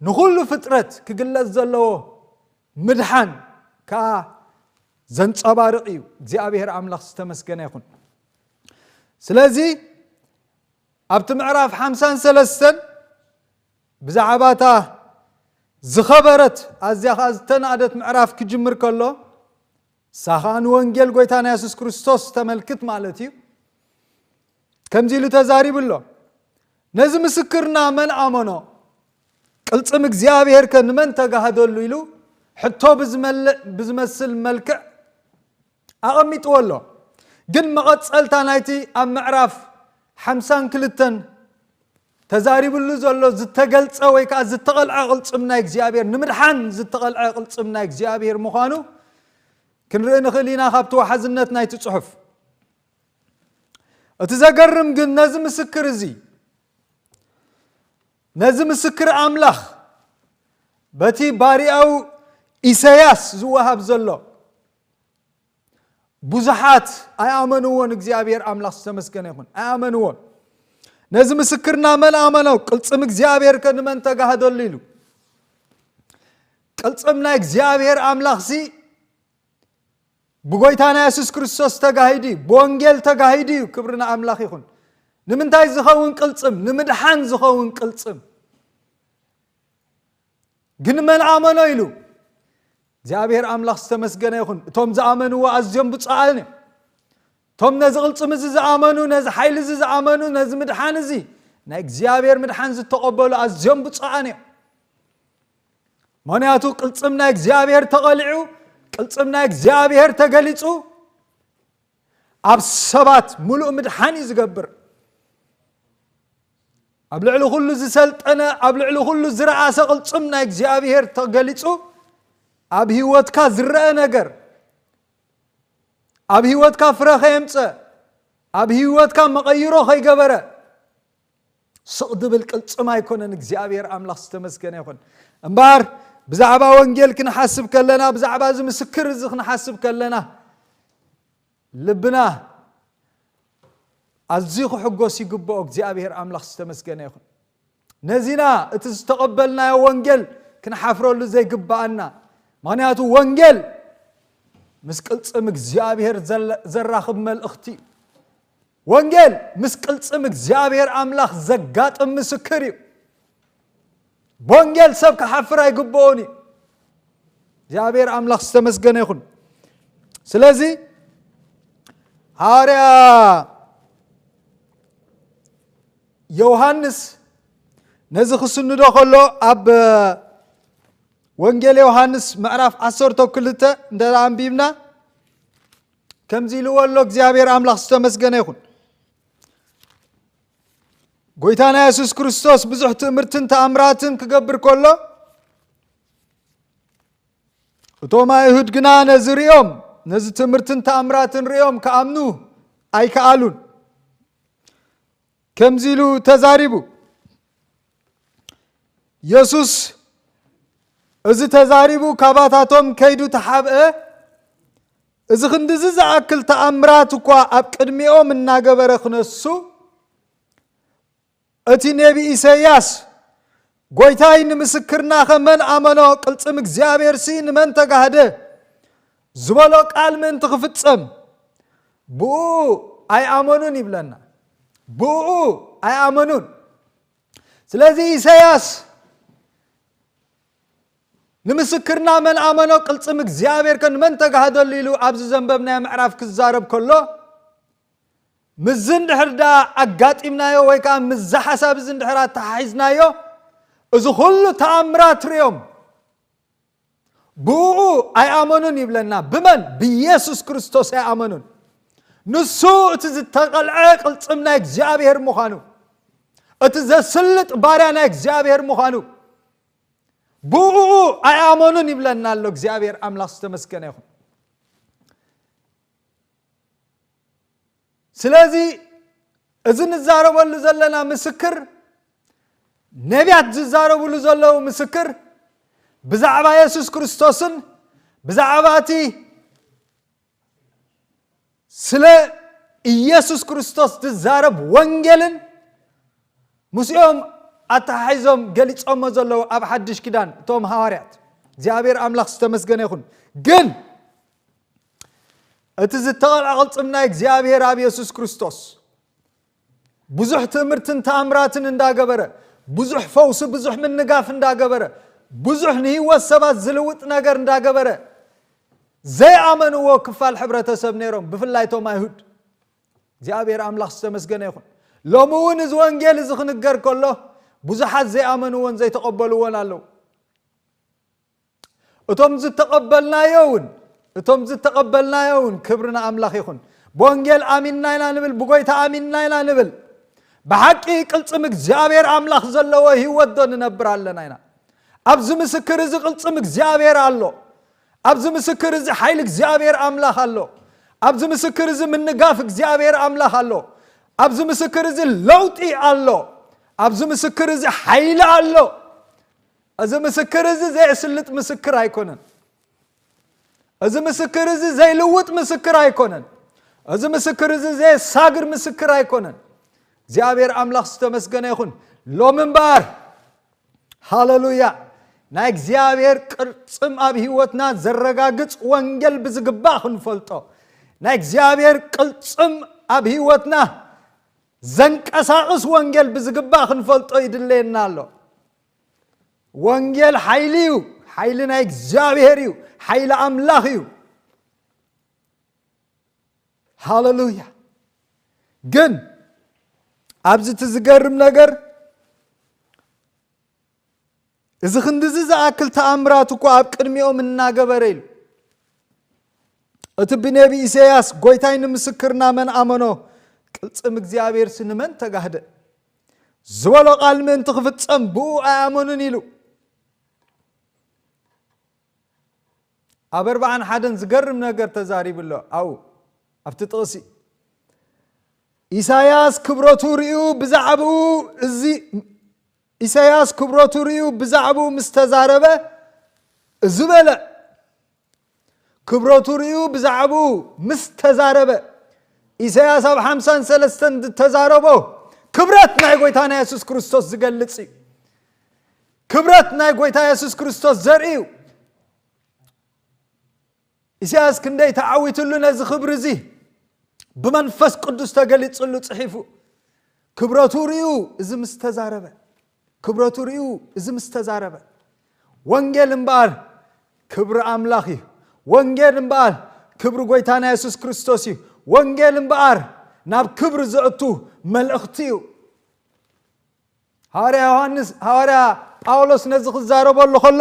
ንኹሉ ፍጥረት ክግለጽ ዘለዎ ምድሓን ከኣ ዘንጸባርቕ እዩ። እግዚኣብሔር ኣምላኽ ዝተመስገነ ይኹን። ስለዚ ኣብቲ ምዕራፍ ሓምሳን ሰለስተን ብዛዕባታ ዝኸበረት ኣዝያ ኸዓ ዝተናእደት ምዕራፍ ክጅምር ከሎ፣ ንሳ ኸዓ ንወንጌል ጎይታና የሱስ ክርስቶስ ተመልክት ማለት እዩ። ከምዚ ኢሉ ተዛሪቡ ኣሎ። ነዚ ምስክርና መን ኣመኖ? ቅልጽም እግዚኣብሔር ከ ንመን ተጋህደሉ? ኢሉ ሕቶ ብዝመልእ-፣ ብዝመስል መልክዕ ኣቐሚጥዎ ኣሎ። ግን መቐጸልታ ናይቲ ኣብ ምዕራፍ ሓምሳን ክልተን ተዛሪብሉ ዘሎ ዝተገልጸ ወይ ከኣ ዝተቐልዐ ቅልጽም ናይ እግዚኣብሔር፣ ንምድሓን ዝተቐልዐ ቅልጽም ናይ እግዚኣብሔር ምዃኑ ክንርኢ ንኽእል ኢና ካብቲ ወሓዝነት ናይቲ ጽሑፍ። እቲ ዘገርም ግን ነዚ ምስክር እዚ፣ ነዚ ምስክር ኣምላኽ በቲ ባሪያው ኢሳያስ ዝወሃብ ዘሎ ብዙሓት ኣይኣመንዎን። እግዚኣብሔር ኣምላኽ ዝተመስገነ ይኹን። ኣይኣመንዎን። ነዚ ምስክርና መን ኣመኖ? ቅልጽም እግዚኣብሔር ከ ንመን ተጋህደሉ? ኢሉ። ቅልጽም ናይ እግዚኣብሔር ኣምላኽሲ ብጎይታና የሱስ ክርስቶስ ተጋሂዱ እዩ፣ ብወንጌል ተጋሂዱ እዩ። ክብሪ ንኣምላኽ ይኹን። ንምንታይ ዝኸውን ቅልጽም? ንምድሓን ዝኸውን ቅልጽም። ግን መን ኣመኖ? ኢሉ። እግዚኣብሔር ኣምላኽ ዝተመስገነ ይኹን። እቶም ዝኣመንዎ ኣዝዮም ብፁዓን እዮም። እቶም ነዚ ቅልጽም እዚ ዝኣመኑ፣ ነዚ ሓይሊ እዚ ዝኣመኑ፣ ነዚ ምድሓን እዚ፣ ናይ እግዚኣብሔር ምድሓን ዝተቐበሉ ኣዝዮም ብፁዓን እዮም። ምኽንያቱ ቅልጽም ናይ እግዚኣብሔር ተቐሊዑ፣ ቅልጽም ናይ እግዚኣብሔር ተገሊጹ፣ ኣብ ሰባት ምሉእ ምድሓን እዩ ዝገብር። ኣብ ልዕሊ ኩሉ ዝሰልጠነ፣ ኣብ ልዕሊ ኩሉ ዝረኣሰ ቅልጽም ናይ እግዚኣብሔር ተገሊጹ፣ ኣብ ህይወትካ ዝረአ ነገር፣ ኣብ ህይወትካ ፍረ ከየምጸ፣ ኣብ ህይወትካ መቐይሮ ከይገበረ፣ ስቕ ድብል ቅልጽም ኣይኮነን። እግዚኣብሔር ኣምላኽ ዝተመስገነ ይኹን። እምበኣር ብዛዕባ ወንጌል ክንሓስብ ከለና፣ ብዛዕባ እዚ ምስክር እዚ ክንሓስብ ከለና፣ ልብና ኣዝዩ ክሕጎስ ይግብኦ። እግዚኣብሔር ኣምላኽ ዝተመስገነ ይኹን። ነዚና እቲ ዝተቐበልናዮ ወንጌል ክንሓፍረሉ ዘይግብኣና። ምኽንያቱ ወንጌል ምስ ቅልጽም እግዚኣብሔር ዘለ-፣ ዘራኽብ መልእኽቲ እዩ። ወንጌል ምስ ቅልጽም እግዚኣብሔር ኣምላኽ ዘጋጥም ምስክር እዩ። ብወንጌል ሰብ ክሓፍር ኣይግብኦን እዩ። እግዚኣብሔር ኣምላኽ ዝተመስገነ ይኹን። ስለዚ ሃዋርያ ዮሃንስ ነዚ ክስንዶ ከሎ ኣብ ወንጌል ዮሃንስ ምዕራፍ ዓሰርተ ክልተ እንተ ኣንቢብና ከምዚ ኢልዎ ኣሎ። እግዚኣብሔር ኣምላኽ ዝተመስገነ ይኹን። ጎይታና የሱስ ክርስቶስ ብዙሕ ትእምርትን ተኣምራትን ክገብር ከሎ፣ እቶም ኣይሁድ ግና ነዚ ሪኦም፣ ነዚ ትእምርትን ተኣምራትን ሪኦም ክኣምኑ ኣይከኣሉን። ከምዚ ኢሉ ተዛሪቡ። የሱስ እዚ ተዛሪቡ ካባታቶም ከይዱ ተሓብአ። እዚ ክንድዚ ዝኣክል ተኣምራት እኳ ኣብ ቅድሚኦም እናገበረ ክነሱ፣ እቲ ነቢ ኢሳይያስ፣ "ጎይታይ ንምስክርና ከመን ኣመኖ፣ ቅልጽም እግዚኣብሔርሲ ንመን ተጋህደ?" ዝበሎ ቃል ምእንቲ ክፍጸም፣ ብኡ ኣይኣመኑን ይብለና። ብኡ ኣይኣመኑን። ስለዚ ኢሳይያስ፣ "ንምስክርና መን ኣመኖ፣ ቅልጽም እግዚኣብሔር ከ ንመን ተጋህደሉ?" ኢሉ ኣብዚ ዘንበብናዮ ምዕራፍ ክዛረብ ከሎ፣ ምስዚ እንድሕር ደኣ ኣጋጢምናዮ ወይ ከኣ ምስዚ ሓሳብ እዚ እንድሕር ኣተሓሒዝናዮ፣ እዚ ኩሉ ተኣምራት ርእዮም ብኡ ኣይኣመኑን ይብለና። ብመን? ብኢየሱስ ክርስቶስ ኣይኣመኑን። ንሱ እቲ ዝተቐልዐ ቅልጽም ናይ እግዚኣብሔር ምዃኑ፣ እቲ ዘስልጥ ባርያ ናይ እግዚኣብሔር ምዃኑ፣ ብኡ ኣይኣመኑን ይብለና ኣሎ። እግዚኣብሔር ኣምላኽ ዝተመስገነ ይኹን። ስለዚ እዚ ንዛረበሉ ዘለና ምስክር፣ ነቢያት ዝዛረብሉ ዘለዉ ምስክር፣ ብዛዕባ የሱስ ክርስቶስን ብዛዕባ እቲ ስለ ኢየሱስ ክርስቶስ ዝዛረብ ወንጌልን ምስኦም ኣተሓሒዞም ገሊጾሞ ዘለዉ ኣብ ሓድሽ ኪዳን እቶም ሃዋርያት። እግዚኣብሔር ኣምላኽ ዝተመስገነ ይኹን። ግን እቲ ዝተቐልዐ ቅልጽም ናይ እግዚኣብሔር ኣብ የሱስ ክርስቶስ ብዙሕ ትእምርትን ተኣምራትን እንዳገበረ፣ ብዙሕ ፈውሲ፣ ብዙሕ ምንጋፍ እንዳገበረ፣ ብዙሕ ንህይወት ሰባት ዝልውጥ ነገር እንዳገበረ፣ ዘይኣመንዎ ክፋል ሕብረተሰብ ነይሮም፣ ብፍላይ እቶም ኣይሁድ። እግዚኣብሔር ኣምላኽ ዝተመስገነ ይኹን። ሎሚ እውን እዚ ወንጌል እዚ ክንገር ከሎ፣ ብዙሓት ዘይኣመንዎን ዘይተቐበልዎን ኣለዉ። እቶም ዝተቐበልናዮ እውን፣ እቶም ዝተቐበልናዮ እውን፣ ክብሪ ንኣምላኽ ይኹን። ብወንጌል ኣሚንና ኢና ንብል፣ ብጎይታ ኣሚንና ኢና ንብል። ብሓቂ ቅልጽም እግዚኣብሔር ኣምላኽ ዘለዎ ህይወት ዶ ንነብር ኣለና ኢና? ኣብዚ ምስክር እዚ ቅልጽም እግዚኣብሔር ኣሎ። ኣብዚ ምስክር እዚ ሓይሊ እግዚኣብሔር ኣምላኽ ኣሎ። ኣብዚ ምስክር እዚ ምንጋፍ እግዚኣብሔር ኣምላኽ ኣሎ። ኣብዚ ምስክር እዚ ለውጢ ኣሎ። ኣብዚ ምስክር እዚ ሓይሊ ኣሎ። እዚ ምስክር እዚ ዘየስልጥ ምስክር ኣይኮነን። እዚ ምስክር እዚ ዘይልውጥ ምስክር ኣይኮነን። እዚ ምስክር እዚ ዘየሳግር ምስክር ኣይኮነን። እግዚኣብሔር ኣምላኽ ዝተመስገነ ይኹን። ሎም እምበኣር፣ ሃሌሉያ፣ ናይ እግዚኣብሔር ቅልጽም ኣብ ህይወትና ዘረጋግጽ ወንጌል ብዝግባእ ክንፈልጦ፣ ናይ እግዚኣብሔር ቅልጽም ኣብ ህይወትና ዘንቀሳቕስ ወንጌል ብዝግባእ ክንፈልጦ ይድለየና ኣሎ። ወንጌል ሓይሊ እዩ። ሓይሊ ናይ እግዚኣብሔር እዩ። ሓይሊ ኣምላኽ እዩ። ሃሌሉያ። ግን ኣብዚ እቲ ዝገርም ነገር፣ እዚ ክንድዚ ዝኣክል ተኣምራት እኮ ኣብ ቅድሚኦም እናገበረ ኢሉ። እቲ ብነቢ ኢሳያስ፣ "ጎይታይ ንምስክርና መን ኣመኖ? ቅልጽም እግዚኣብሔርሲ ንመን ተጋህደ?" ዝበሎ ቃል ምእንቲ ክፍጸም ብኡ ኣይኣመኑን ኢሉ። ኣብ ኣርባዓን ሓደን ዝገርም ነገር ተዛሪቡ ኣሎ። ኣብኡ ኣብቲ ጥቕሲ፣ ኢሳያስ ክብረቱ ርእዩ ብዛዕባኡ እዚ፣ ኢሳያስ ክብረቱ ርእዩ ብዛዕባኡ ምስ ተዛረበ፣ እዚ በለ። ክብረቱ ርእዩ ብዛዕባኡ ምስ ተዛረበ፣ ኢሳያስ ኣብ ሓምሳን ሰለስተን ዝተዛረቦ ክብረት ናይ ጎይታና የሱስ ክርስቶስ ዝገልጽ እዩ። ክብረት ናይ ጎይታ የሱስ ክርስቶስ ዘርኢ እዩ። ኢሳያስ ክንደይ ተዓዊትሉ ነዚ ክብሪ እዚ፣ ብመንፈስ ቅዱስ ተገሊጽሉ ጽሒፉ። ክብረቱ ርእዩ እዚ ምስ ተዛረበ፣ ክብረቱ ርእዩ እዚ ምስ ተዛረበ። ወንጌል እምበኣር ክብሪ ኣምላኽ እዩ። ወንጌል እምበኣር ክብሪ ጎይታና የሱስ ክርስቶስ እዩ። ወንጌል እምበኣር ናብ ክብሪ ዘእቱ መልእኽቲ እዩ። ሃዋርያ ዮሃንስ፣ ሃዋርያ ጳውሎስ ነዚ ክዛረበሉ ከሎ፣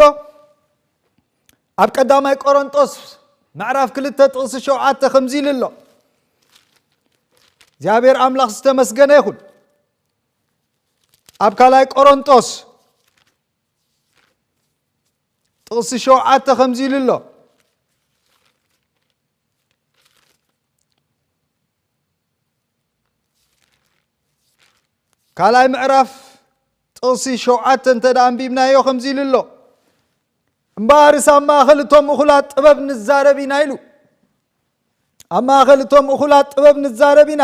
ኣብ ቀዳማይ ቆሮንጦስ ምዕራፍ ክልተ ጥቕሲ ሸውዓተ ከምዚ ኢሉ ኣሎ። እግዚኣብሔር ኣምላኽ ዝተመስገነ ይኹን። ኣብ ካልኣይ ቆሮንጦስ ጥቕሲ ሸውዓተ ከምዚ ኢሉ ኣሎ። ካልኣይ ምዕራፍ ጥቕሲ ሸውዓተ እንተ ደኣ ኣንቢብናዮ ከምዚ ኢሉ ኣሎ። "እምበኣርስ ኣብ ማእከል እቶም እኹላት ጥበብ ንዛረብ ኢና" ኢሉ። ኣብ ማእከል እቶም እኹላት ጥበብ ንዛረብ ኢና።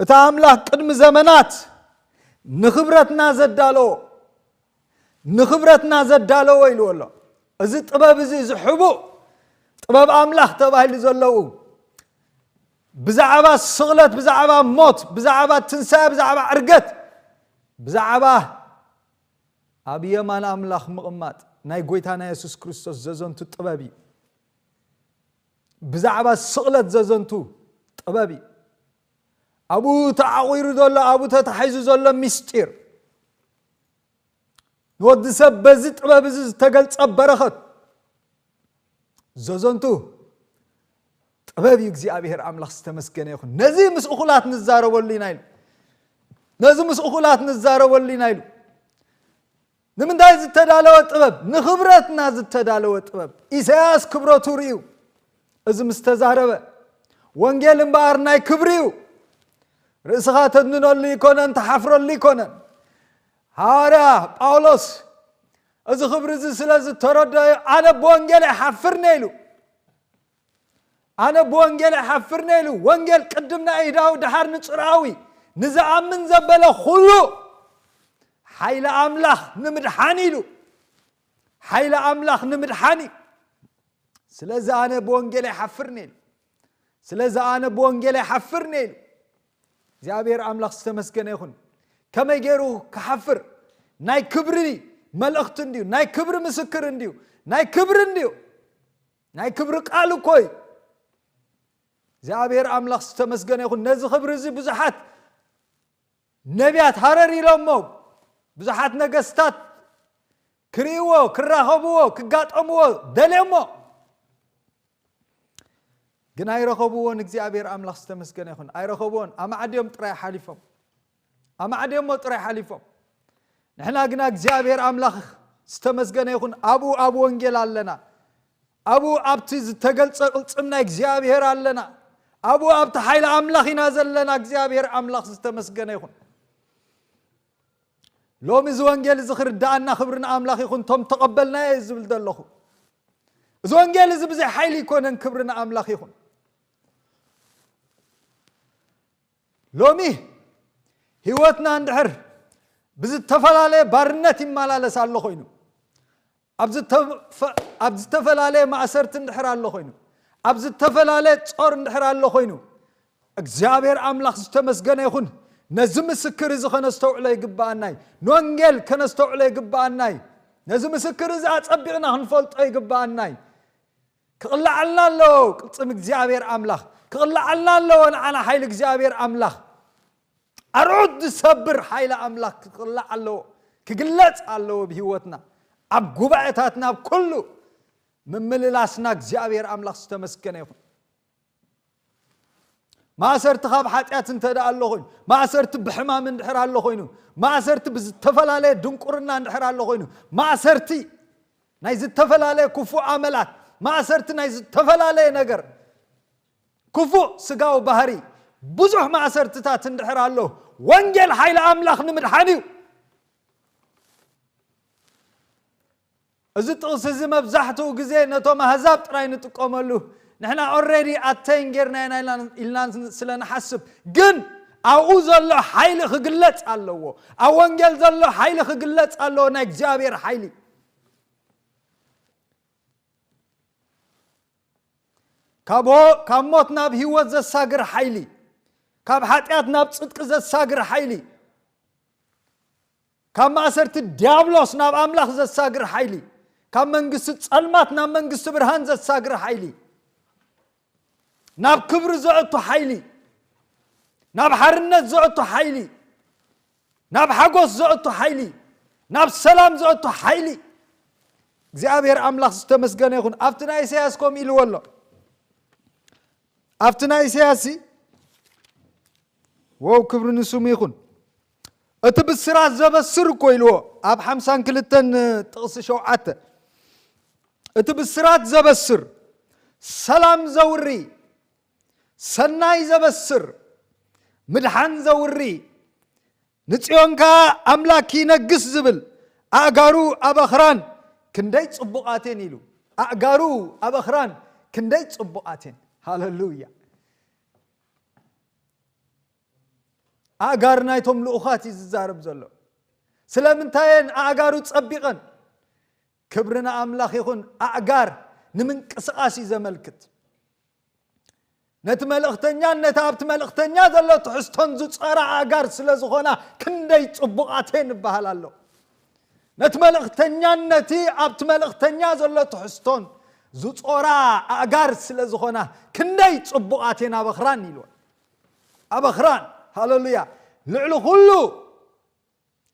እቲ ኣምላኽ ቅድሚ ዘመናት ንኽብረትና ዘዳለዎ፣ ንኽብረትና ዘዳለዎ ኢልዎ ኣሎ። እዚ ጥበብ እዚ፣ እዚ ሕቡእ ጥበብ ኣምላኽ ተባሂሉ ዘለዉ፣ ብዛዕባ ስቕለት፣ ብዛዕባ ሞት፣ ብዛዕባ ትንሳኤ፣ ብዛዕባ ዕርገት፣ ብዛዕባ ኣብ የማን ኣምላኽ ምቕማጥ ናይ ጎይታና የሱስ ክርስቶስ ዘዘንቱ ጥበብ እዩ። ብዛዕባ ስቕለት ዘዘንቱ ጥበብ እዩ። ኣብኡ ተዓቑሩ ዘሎ፣ ኣብኡ ተታሒዙ ዘሎ ምስጢር፣ ንወዲ ሰብ በዚ ጥበብ እዚ ዝተገልጸ በረኸት ዘዘንቱ ጥበብ እዩ። እግዚኣብሔር ኣምላኽ ዝተመስገነ ይኹን። ነዚ ምስ እኹላት ንዛረበሉ ኢና ኢሉ። ነዚ ምስ እኹላት ንዛረበሉ ኢና ኢሉ። ንምንታይ ዝተዳለወ ጥበብ? ንኽብረትና ዝተዳለወ ጥበብ። ኢሳያስ ክብረቱ ርእዩ፣ እዚ ምስ ተዛረበ፣ ወንጌል እምበኣር ናይ ክብሪ እዩ። ርእስኻ ተድንነሉ ይኮነን፣ ተሓፍረሉ ይኮነን። ሃዋርያ ጳውሎስ እዚ ክብሪ እዚ ስለ ዝተረደዮ፣ "ኣነ ብወንጌል ኣይሓፍርን" ኢሉ። "ኣነ ብወንጌል ኣይሓፍርን" ኢሉ። ወንጌል ቅድም ንኣይሁዳዊ፣ ደሓር ንጽርኣዊ፣ ንዝኣምን ዘበለ ኩሉ ሓይሊ ኣምላኽ ንምድሓን ኢሉ። ሓይሊ ኣምላኽ ንምድሓን እዩ። ስለዚ ኣነ ብወንጌል ኣይሓፍርን ኢሉ። ስለዚ ኣነ ብወንጌል ኣይሓፍርን ኢሉ። እግዚኣብሔር ኣምላኽ ዝተመስገነ ይኹን። ከመይ ገይሩ ክሓፍር? ናይ ክብሪ መልእኽቲ እንድዩ፣ ናይ ክብሪ ምስክር እንድዩ፣ ናይ ክብሪ እንድዩ፣ ናይ ክብሪ ቃል እኮ እዩ። እግዚኣብሔር ኣምላኽ ዝተመስገነ ይኹን። ነዚ ክብሪ እዚ ብዙሓት ነቢያት ሃረር ኢሎሞ፣ ብዙሓት ነገስታት ክርእይዎ፣ ክራኸብዎ፣ ክጋጠምዎ ደልዮሞ፣ ግን ኣይረኸብዎን። እግዚኣብሔር ኣምላኽ ዝተመስገነ ይኹን። ኣይረኸብዎን። ኣማዕድዮም ጥራይ ሓሊፎም። ኣማዕድዮሞ ጥራይ ሓሊፎም። ንሕና ግና እግዚኣብሔር ኣምላኽ ዝተመስገነ ይኹን። ኣብኡ ኣብ ወንጌል ኣለና። ኣብኡ ኣብቲ ዝተገልጸ ቅልጽም ናይ እግዚኣብሔር ኣለና። ኣብኡ ኣብቲ ሓይሊ ኣምላኽ ኢና ዘለና። እግዚኣብሔር ኣምላኽ ዝተመስገነ ይኹን። ሎሚ እዚ ወንጌል እዚ ክርዳኣና ክብሪ ንኣምላኽ ይኹን። ቶም ተቐበልናዮ እዩ ዝብል ዘለኹ። እዚ ወንጌል እዚ ብዘይ ሓይሊ ኣይኮነን። ክብሪ ንኣምላኽ ይኹን። ሎሚ ህይወትና እንድሕር ብዝተፈላለየ ባርነት ይመላለስ ኣሎ ኮይኑ፣ ኣብ ዝተፈ-፣ ኣብ ዝተፈላለየ ማእሰርቲ እንድሕር ኣሎ ኮይኑ፣ ኣብ ዝተፈላለየ ጾር እንድሕር ኣሎ ኮይኑ፣ እግዚኣብሔር ኣምላኽ ዝተመስገነ ይኹን። ነዚ ምስክር እዚ ከነስተውዕሎ ይግብኣናይ። ንወንጌል ከነስተውዕሎ ይግብኣናይ። ነዚ ምስክር እዚ ኣጸቢቕና ክንፈልጦ ይግብኣናይ። ክቕላዓልና ኣለዎ ቅልጽም እግዚኣብሔር ኣምላኽ። ክቕላዓልና ኣለዎ ንዓና ሓይሊ እግዚኣብሔር ኣምላኽ። ኣርዑት ዝሰብር ሓይሊ ኣምላኽ ክቕላዕ ኣለዎ፣ ክግለጽ ኣለዎ ብህይወትና፣ ኣብ ጉባኤታትና፣ ኣብ ኩሉ ምምልላስና። እግዚኣብሔር ኣምላኽ ዝተመስገነ ይኹን። ማእሰርቲ ካብ ሓጢኣት እንተ ደኣ ኣሎ ኮይኑ፣ ማእሰርቲ ብሕማም እንድሕር ኣሎ ኮይኑ፣ ማእሰርቲ ብዝተፈላለየ ድንቁርና እንድሕር ኣሎ ኮይኑ፣ ማእሰርቲ ናይ ዝተፈላለየ ክፉእ ኣመላት፣ ማእሰርቲ ናይ ዝተፈላለየ ነገር፣ ክፉእ ስጋዊ ባህሪ፣ ብዙሕ ማእሰርትታት እንድሕር ኣሎ፣ ወንጌል ሓይሊ ኣምላኽ ንምድሓን እዩ። እዚ ጥቕሲ እዚ መብዛሕትኡ ግዜ ነቶም ኣህዛብ ጥራይ ንጥቀመሉ። ንሕና ኦልሬዲ ኣተይን ጌርና ኢና ኢልና፣ ኢልና ስለ ንሓስብ። ግን ኣብኡ ዘሎ ሓይሊ ክግለጽ ኣለዎ። ኣብ ወንጌል ዘሎ ሓይሊ ክግለጽ ኣለዎ፣ ናይ እግዚኣብሔር ሓይሊ። ካብ ሆ-፣ ካብ ሞት ናብ ህይወት ዘሳግር ሓይሊ፣ ካብ ሓጢኣት ናብ ጽድቂ ዘሳግር ሓይሊ፣ ካብ ማእሰርቲ ዲያብሎስ ናብ ኣምላኽ ዘሳግር ሓይሊ፣ ካብ መንግስቲ ጸልማት ናብ መንግስቲ ብርሃን ዘሳግር ሓይሊ፣ ናብ ክብሪ ዘእቱ ሓይሊ፣ ናብ ሓርነት ዘእቱ ሓይሊ፣ ናብ ሓጎስ ዘእቱ ሓይሊ፣ ናብ ሰላም ዘእቱ ሓይሊ። እግዚኣብሔር ኣምላኽ ዝተመስገነ ይኹን። ኣብቲ ናይ ኢሳያስ ከምኡ ኢልዎ ኣሎ። ኣብቲ ናይ ኢሳያስ ሲ፣ ወው፣ ክብሪ ንስሙ ይኹን። እቲ ብስራት ዘበስር እኮ ኢልዎ ኣብ ሓምሳን ክልተን ጥቕሲ ሸውዓተ። እቲ ብስራት ዘበስር፣ ሰላም ዘውሪ፣ ሰናይ ዘበስር፣ ምድሓን ዘውሪ፣ ንጽዮን ከኣ ኣምላክ ይነግስ ዝብል፣ ኣእጋሩ ኣብ ኣኽራን ክንደይ ጽቡቓት እየን ኢሉ። ኣእጋሩ ኣብ ኣኽራን ክንደይ ጽቡቓት እየን። ሃሌሉያ። ኣእጋር ናይቶም ልኡኻት እዩ ዝዛረብ ዘሎ። ስለምንታይ እየን ኣእጋሩ ጸቢቐን? ክብሪ ንኣምላኽ ይኹን። ኣእጋር ንምንቅስቓስ እዩ ዘመልክት። ነቲ መልእኽተኛን ነቲ ኣብቲ መልእኽተኛ ዘሎ ትሕዝቶን ዝጸራ ኣእጋር ስለ ዝኾና ክንደይ ጽቡቓት እየን ይበሃል ኣሎ። ነቲ መልእኽተኛን ነቲ ኣብቲ መልእኽተኛ ዘሎ ትሕዝቶን ዝጾራ ኣእጋር ስለ ዝኾና ክንደይ ጽቡቓት እየን ኣብ ኣኽራን ኢልወን። ኣብ ኣኽራን፣ ሃሌሉያ፣ ልዕሊ ኩሉ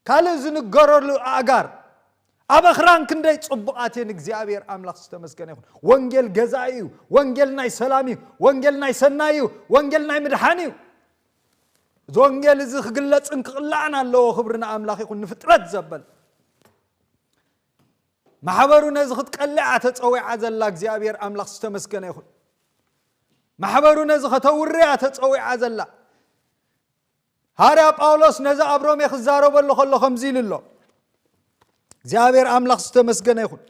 ካልእ ዝንገረሉ ኣእጋር ኣብ ኣኽራን ክንደይ ጽቡቓት እየን። እግዚኣብሔር ኣምላኽ ዝተመስገነ ይኹን። ወንጌል ገዛኢ እዩ። ወንጌል ናይ ሰላም እዩ። ወንጌል ናይ ሰናይ እዩ። ወንጌል ናይ ምድሓን እዩ። እዚ ወንጌል እዚ ክግለጽን ክቕላዕን ኣለዎ። ክብሪ ንኣምላኽ ይኹን። ንፍጥረት ዘበል ማሕበሩ ነዚ ክትቀልዕ እያ ተጸዊዓ ዘላ። እግዚኣብሔር ኣምላኽ ዝተመስገነ ይኹን። ማሕበሩ ነዚ ከተውሪ እያ ተጸዊዓ ዘላ። ሃርያ ጳውሎስ ነዚ ኣብ ሮሜ ክዛረበሉ ከሎ ከምዚ ኢሉ ኣሎ። እግዚኣብሔር ኣምላኽ ዝተመስገነ ይኹን።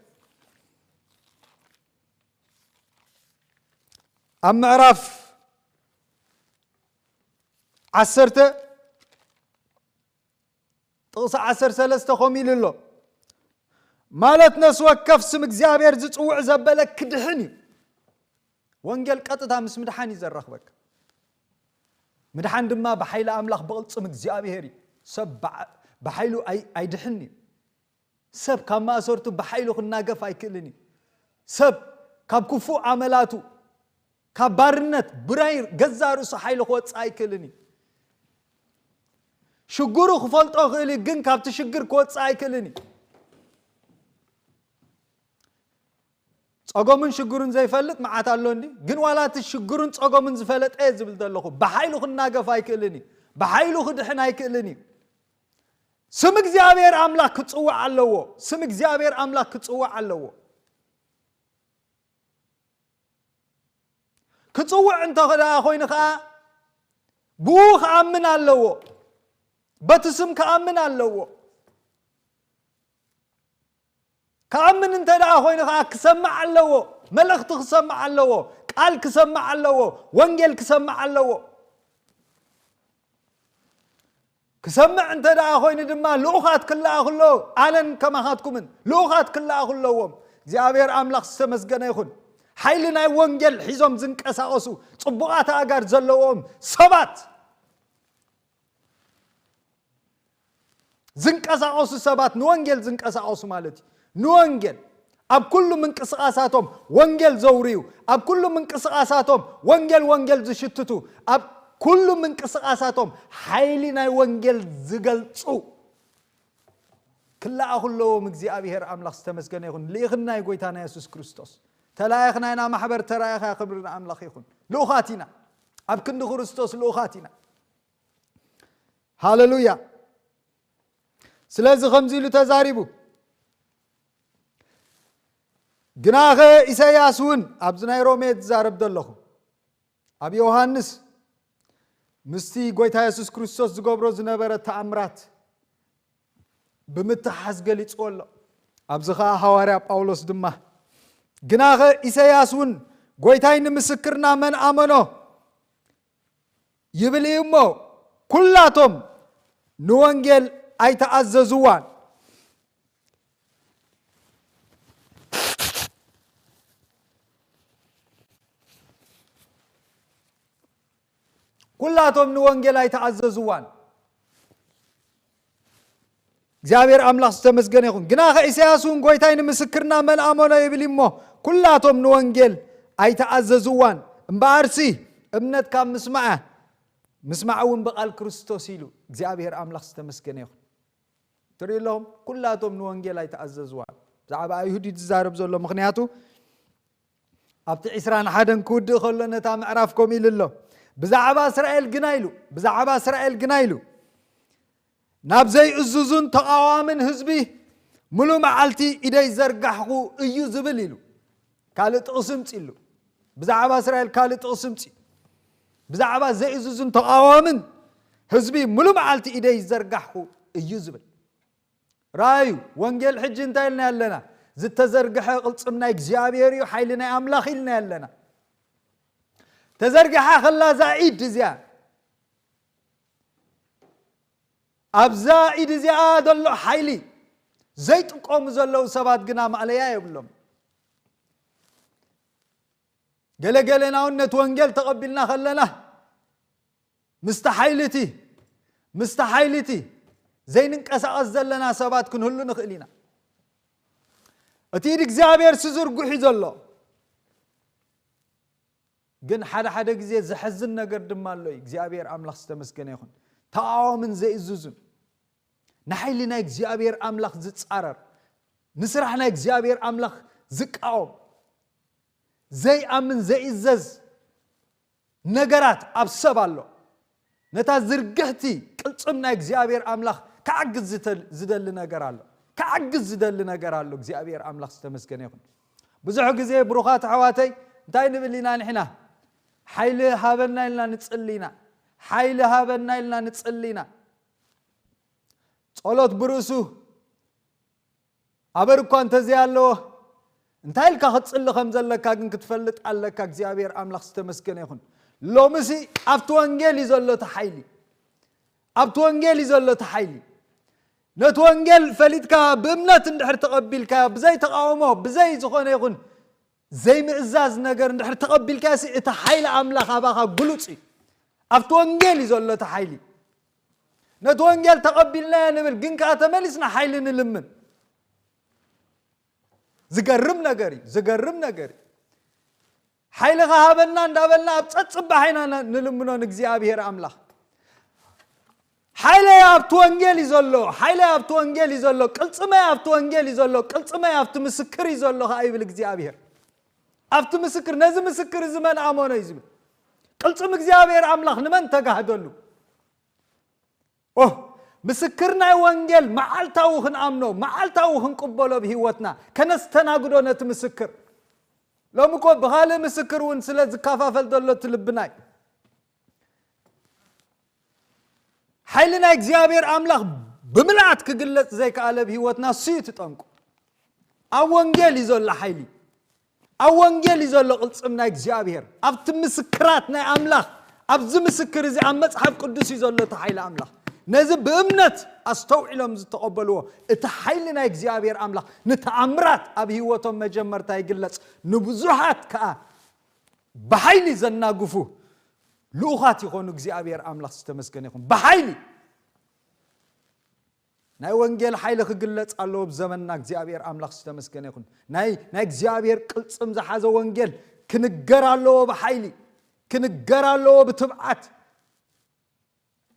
ኣብ ምዕራፍ ዓሰርተ ጥቕሲ ዓሰርተ ሰለስተ ከምኡ ኢሉ ኣሎ። ማለት ነፍሲ ወከፍ ስም እግዚኣብሔር ዝጽውዕ ዘበለ ክድሕን እዩ። ወንጌል ቀጥታ ምስ ምድሓን እዩ ዘራኽበካ። ምድሓን ድማ ብሓይሊ ኣምላኽ ብቕልጽም እግዚኣብሔር እዩ። ሰብ ብዓ-፣ ብሓይሉ ኣይ-፣ ኣይድሕን እዩ። ሰብ ካብ ማእሰርቱ ብሓይሉ ክናገፍ ኣይክእልን እዩ። ሰብ ካብ ክፉእ ኣመላቱ፣ ካብ ባርነት ብናይ ገዛ ርእሱ ሓይሉ ክወፅእ ኣይክእልን እዩ። ሽግሩ ክፈልጦ ክእል እዩ፣ ግን ካብቲ ሽግር ክወፅእ ኣይክእልን እዩ። ጸገሙን ሽግሩን ዘይፈልጥ መዓት ኣሎ እንዲ፣ ግን ዋላ እቲ ሽግሩን ጸገሙን ዝፈለጠ እየ ዝብል ዘለኹ። ብሓይሉ ክናገፍ ኣይክእልን እዩ። ብሓይሉ ክድሕን ኣይክእልን እዩ። ስም እግዚኣብሔር ኣምላኽ ክጽዋዕ ኣለዎ። ስም እግዚኣብሔር ኣምላኽ ክጽዋዕ ኣለዎ። ክጽውዕ እንተ ደኣ ኮይኑ ኸኣ ብኡ ክኣምን ኣለዎ። በቲ ስም ክኣምን ኣለዎ። ክኣምን እንተ ደኣ ኮይኑ ኸኣ ክሰምዕ ኣለዎ። መልእኽቲ ክሰምዕ ኣለዎ። ቃል ክሰምዕ ኣለዎ። ወንጌል ክሰምዕ ኣለዎ። ክሰምዕ እንተ ደኣ ኮይኑ ድማ ልኡኻት ክለኣኹ ኣለዎ። ኣነን ከማኻትኩምን ልኡኻት ክለኣኹ ኣለዎም። እግዚኣብሔር ኣምላኽ ዝተመስገነ ይኹን። ሓይሊ ናይ ወንጌል ሒዞም ዝንቀሳቐሱ ጽቡቓት ኣእጋር ዘለዎም ሰባት፣ ዝንቀሳቐሱ ሰባት፣ ንወንጌል ዝንቀሳቐሱ ማለት እዩ። ንወንጌል ኣብ ኩሉ ምንቅስቓሳቶም ወንጌል ዘውርዩ፣ ኣብ ኩሉ ምንቅስቓሳቶም ወንጌል፣ ወንጌል ዝሽትቱ፣ ኣብ ኩሉ ምንቅስቓሳቶም ሓይሊ ናይ ወንጌል ዝገልጹ ክለኣኹ ኣለዎም። እግዚኣብሔር ኣምላኽ ዝተመስገነ ይኹን። ልኢኽና እዩ ጎይታና የሱስ ክርስቶስ። ተላኢኽና ኢና፣ ማሕበር ተራኢኻ፣ ክብሪ ንኣምላኽ ይኹን። ልኡኻት ኢና። ኣብ ክንዲ ክርስቶስ ልኡኻት ኢና። ሃሌሉያ። ስለዚ ከምዚ ኢሉ ተዛሪቡ። ግናኸ ኢሳይያስ እውን፣ ኣብዚ ናይ ሮሜ ዝዛረብ ዘለኹ፣ ኣብ ዮሃንስ ምስቲ ጎይታ የሱስ ክርስቶስ ዝገብሮ ዝነበረ ተኣምራት ብምትሓዝ ገሊጽዎ ኣሎ። ኣብዚ ኸኣ ሃዋርያ ጳውሎስ ድማ፣ ግናኸ ኢሳይያስ እውን፣ ጎይታይ ንምስክርና መን ኣመኖ ይብል እዩ እሞ፣ ኩላቶም ንወንጌል ኣይተኣዘዝዋን። ኩላቶም ንወንጌል ኣይተኣዘዝዋን። እግዚኣብሔር ኣምላኽ ዝተመስገነ ይኹን። ግናኸ ኢሳያስ እውን፣ ጎይታይ ንምስክርና መን ኣመኖ ይብል እሞ፣ ኩላቶም ንወንጌል ኣይተኣዘዝዋን። እምበኣርሲ እምነት ካብ ምስማዕ፣ ምስማዕ እውን ብቓል ክርስቶስ ኢሉ። እግዚኣብሔር ኣምላኽ ዝተመስገነ ይኹን። ትርኢ ኣለኹም፣ ኩላቶም ንወንጌል ኣይተኣዘዝዋን። ብዛዕባ ኣይሁድ እዩ ዝዛረብ ዘሎ። ምኽንያቱ ኣብቲ ዕስራን ሓደን ክውድእ ከሎ ነታ ምዕራፍ ከምኡ ኢሉ ኣሎ። ብዛዕባ እስራኤል ግና ኢሉ፣ ብዛዕባ እስራኤል ግና ኢሉ፣ ናብ ዘይእዙዙን ተቓዋምን ህዝቢ ምሉእ መዓልቲ ኢደይ ዘርጋሕኹ እዩ ዝብል ኢሉ። ካልእ ጥቕሲ ምጽእ ኢሉ። ብዛዕባ እስራኤል ካልእ ጥቕሲ ምጽእ። ብዛዕባ ዘይእዙዙን ተቓዋምን ህዝቢ ምሉእ መዓልቲ ኢደይ ዘርጋሕኹ እዩ ዝብል። ራእዩ፣ ወንጌል ሕጂ እንታይ ኢልና ኣለና? ዝተዘርግሐ ቅልጽም ናይ እግዚኣብሔር እዩ፣ ሓይሊ ናይ ኣምላኽ ኢልና ኣለና። ተዘርግሓ ከላ እዛ ኢድ እዚኣ፣ ኣብዛ ኢድ እዚኣ ዘሎ ሓይሊ ዘይጥቀሙ ዘለዉ ሰባት ግና ማእለያ የብሎም። ገለገለ ናውን ነቲ ወንጌል ተቐቢልና ከለና፣ ምስቲ ሓይሊ እቲ፣ ምስቲ ሓይሊ እቲ ዘይንንቀሳቐስ ዘለና ሰባት ክንህሉ ንኽእል ኢና። እቲ ኢድ እግዚኣብሔር ዝዝርግሑ ዘሎ። ግን ሓደ ሓደ ግዜ ዘሐዝን ነገር ድማ ኣሎ እዩ። እግዚኣብሔር ኣምላኽ ዝተመስገነ ይኹን። ተቓዋምን ዘይእዝዙን፣ ንሓይሊ ናይ እግዚኣብሔር ኣምላኽ ዝጻረር፣ ንስራሕ ናይ እግዚኣብሔር ኣምላኽ ዝቃወም፣ ዘይኣምን ዘይእዘዝ ነገራት ኣብ ሰብ ኣሎ። ነታ ዝርግሕቲ ቅልጽም ናይ እግዚኣብሔር ኣምላኽ ክዓግዝ ዝተል-፣ ዝደሊ ነገር ኣሎ። ክዓግዝ ዝደሊ ነገር ኣሎ። እግዚኣብሔር ኣምላኽ ዝተመስገነ ይኹን። ብዙሕ ግዜ ብሩኻት ኣሕዋተይ እንታይ ንብል ኢና ንሕና? ሓይሊ ሃበና ኢልና ንጽሊ ኢና። ሓይሊ ሃበና ኢልና ንጽሊ ኢና። ጸሎት ብርእሱ ኣበር እኳ እንተዘይ ኣለዎ፣ እንታይ ኢልካ ክትጽሊ ከም ዘለካ ግን ክትፈልጥ ኣለካ። እግዚኣብሔር ኣምላኽ ዝተመስገነ ይኹን። ሎምሲ ኣብቲ ወንጌል እዩ ዘሎ እቲ ሓይሊ። ኣብቲ ወንጌል እዩ ዘሎ እቲ ሓይሊ። ነቲ ወንጌል ፈሊጥካ ብእምነት እንድሕር ተቐቢልካዮ፣ ብዘይ ተቓውሞ፣ ብዘይ ዝኾነ ይኹን ዘይምእዛዝ ነገር እንድሕር ተቐቢልካዮ፣ እቲ ሓይሊ ኣምላኽ ኣባኻ ግሉጽ እዩ። ኣብቲ ወንጌል እዩ ዘሎ እቲ ሓይሊ። ነቲ ወንጌል ተቐቢልናዮ ንብል፣ ግን ከኣ ተመሊስና ሓይሊ ንልምን። ዝገርም ነገር እዩ። ዝገርም ነገር እዩ። ሓይልኻ ሃበና እንዳበልና ኣብ ጸጽባሕ ኢና ን- ንልምኖ ንእግዚኣብሔር ኣምላኽ። ሓይለይ ኣብቲ ወንጌል እዩ ዘሎ፣ ሓይለይ ኣብቲ ወንጌል እዩ ዘሎ፣ ቅልጽመይ ኣብቲ ወንጌል እዩ ዘሎ፣ ቅልጽመይ ኣብቲ ምስክር እዩ ዘሎ ከኣ ይብል እግዚኣብሔር። ኣብቲ ምስክር፣ ነዚ ምስክር እዚ መን ኣመኖ እዩ ዝብል። ቅልጽም እግዚኣብሔር ኣምላኽ ንመን ተጋህደሉ? ኦ፣ ምስክር ናይ ወንጌል መዓልታዊ ክንኣምኖ፣ መዓልታዊ ክንቅበሎ፣ ብህይወትና ከነስተናግዶ ነቲ ምስክር። ሎሚ እኮ ብኻልእ ምስክር እውን ስለ ዝከፋፈል ዘሎ እቲ ልብናይ። ሓይሊ ናይ እግዚኣብሔር ኣምላኽ ብምልኣት ክግለጽ ዘይከኣለ ብህይወትና እሱ እዩ እቲ ጠንቁ። ኣብ ወንጌል እዩ ዘሎ ሓይሊ። ኣብ ወንጌል እዩ ዘሎ ቅልጽም ናይ እግዚኣብሔር። ኣብቲ ምስክራት ናይ ኣምላኽ፣ ኣብዚ ምስክር እዚ ኣብ መጽሓፍ ቅዱስ እዩ ዘሎ እቲ ሓይሊ ኣምላኽ። ነዚ ብእምነት ኣስተውዒሎም ዝተቐበልዎ እቲ ሓይሊ ናይ እግዚኣብሔር ኣምላኽ ንተኣምራት ኣብ ህይወቶም መጀመርታ ይግለጽ። ንብዙሓት ከኣ ብሓይሊ ዘናግፉ ልኡኻት ይኾኑ። እግዚኣብሔር ኣምላኽ ዝተመስገነ ይኹን። ብሓይሊ ናይ ወንጌል ሓይሊ ክግለጽ ኣለዎ ብዘመንና። እግዚኣብሔር ኣምላኽ ዝተመስገነ ይኹን። ናይ ናይ እግዚኣብሔር ቅልጽም ዝሓዘ ወንጌል ክንገር ኣለዎ ብሓይሊ፣ ክንገር ኣለዎ ብትብዓት።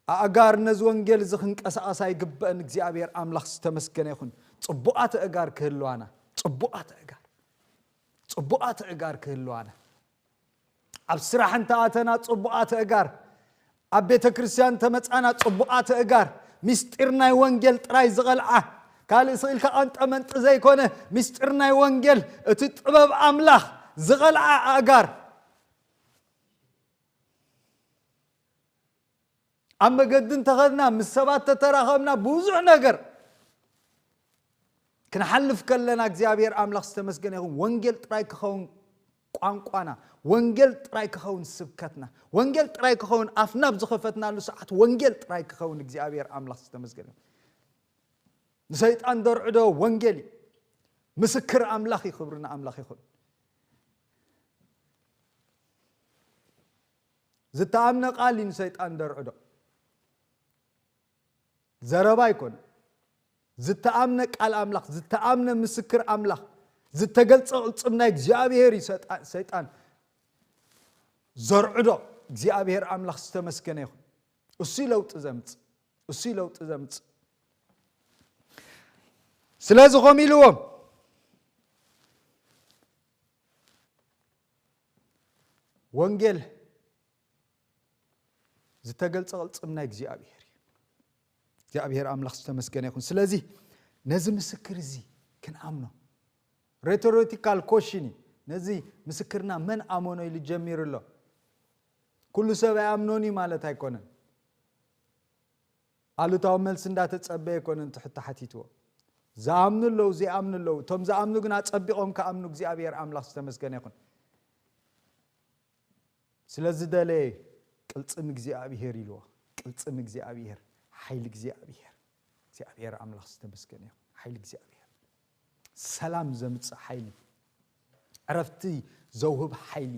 ኣእጋር ነዚ ወንጌል እዚ ክንቀሳቐሳ ይግበእን። እግዚኣብሔር ኣምላኽ ዝተመስገነ ይኹን። ጽቡቓት ኣእጋር ክህልዋና፣ ጽቡቓት ኣእጋር፣ ጽቡቓት ኣእጋር ክህልዋና። ኣብ ስራሕ እንተኣተና ጽቡቓት ኣእጋር፣ ኣብ ቤተ ክርስቲያን ተመጻና ጽቡቓት ኣእጋር፣ ምስጢር ናይ ወንጌል ጥራይ ዝቐልዓ፣ ካልእ ስኢልካ ቀንጠመንጢ ዘይኮነ፣ ምስጢር ናይ ወንጌል፣ እቲ ጥበብ ኣምላኽ ዝቐልዓ ኣእጋር። ኣብ መገዲ እንተኸድና፣ ምስ ሰባት ተተራኸብና፣ ብዙሕ ነገር ክንሓልፍ ከለና፣ እግዚኣብሔር ኣምላኽ ዝተመስገነ ይኹን። ወንጌል ጥራይ ክኸውን ቋንቋና፣ ወንጌል ጥራይ ክኸውን ስብከትና፣ ወንጌል ጥራይ ክኸውን ኣፍና ኣብ ዝኸፈትናሉ ሰዓት፣ ወንጌል ጥራይ ክኸውን። እግዚኣብሔር ኣምላኽ ዝተመስገነ ይኹን። ንሰይጣን ደርዕዶ ወንጌል እዩ። ምስክር ኣምላኽ እዩ። ክብሪ ንኣምላኽ ይኹን። ዝተኣምነ ቃል እዩ ንሰይጣን ደርዕዶ። ዘረባ ኣይኮነ። ዝተኣምነ ቃል ኣምላኽ፣ ዝተኣምነ ምስክር ኣምላኽ፣ ዝተገልጸ ቅልጽም ናይ እግዚኣብሔር እዩ ሰጣ- ሰይጣን ዘርዕዶ። እግዚኣብሔር ኣምላኽ ዝተመስገነ ይኹን። እሱ ለውጢ ዘምጽእ፣ እሱ ለውጢ ዘምጽእ። ስለዚ ኸም ኢልዎም፣ ወንጌል ዝተገልጸ ቅልጽም ናይ እግዚኣብሔር እዩ። እግዚኣብሔር ኣምላኽ ዝተመስገነ ይኹን። ስለዚ ነዚ ምስክር እዚ ክንኣምኖ፣ ሬቶሪቲካል ኮሽን እዩ። ነዚ ምስክርና መን ኣመኖ ኢሉ ጀሚሩ ኣሎ። ኩሉ ሰብ ኣይኣምኖን እዩ ማለት ኣይኮነን። ኣሉታዊ መልሲ እንዳተጸበየ ኣይኮነን ትሕቲ ሓቲትዎ። ዝኣምኑ ኣለዉ፣ ዘይኣምኑ ኣለዉ። እቶም ዝኣምኑ ግን ኣጸቢቖም ክኣምኑ እግዚኣብሔር ኣምላኽ ዝተመስገነ ይኹን። ስለ ዝደለየ ቅልጽም እግዚኣብሔር ኢልዎ። ቅልጽም እግዚኣብሔር፣ ሓይሊ እግዚኣብሔር። እግዚኣብሔር ኣምላኽ ዝተመስገነ ይኹን። ሓይሊ እግዚኣብሔር። ሰላም ዘምጽእ ሓይሊ። ዕረፍቲ ዘውህብ ሓይሊ።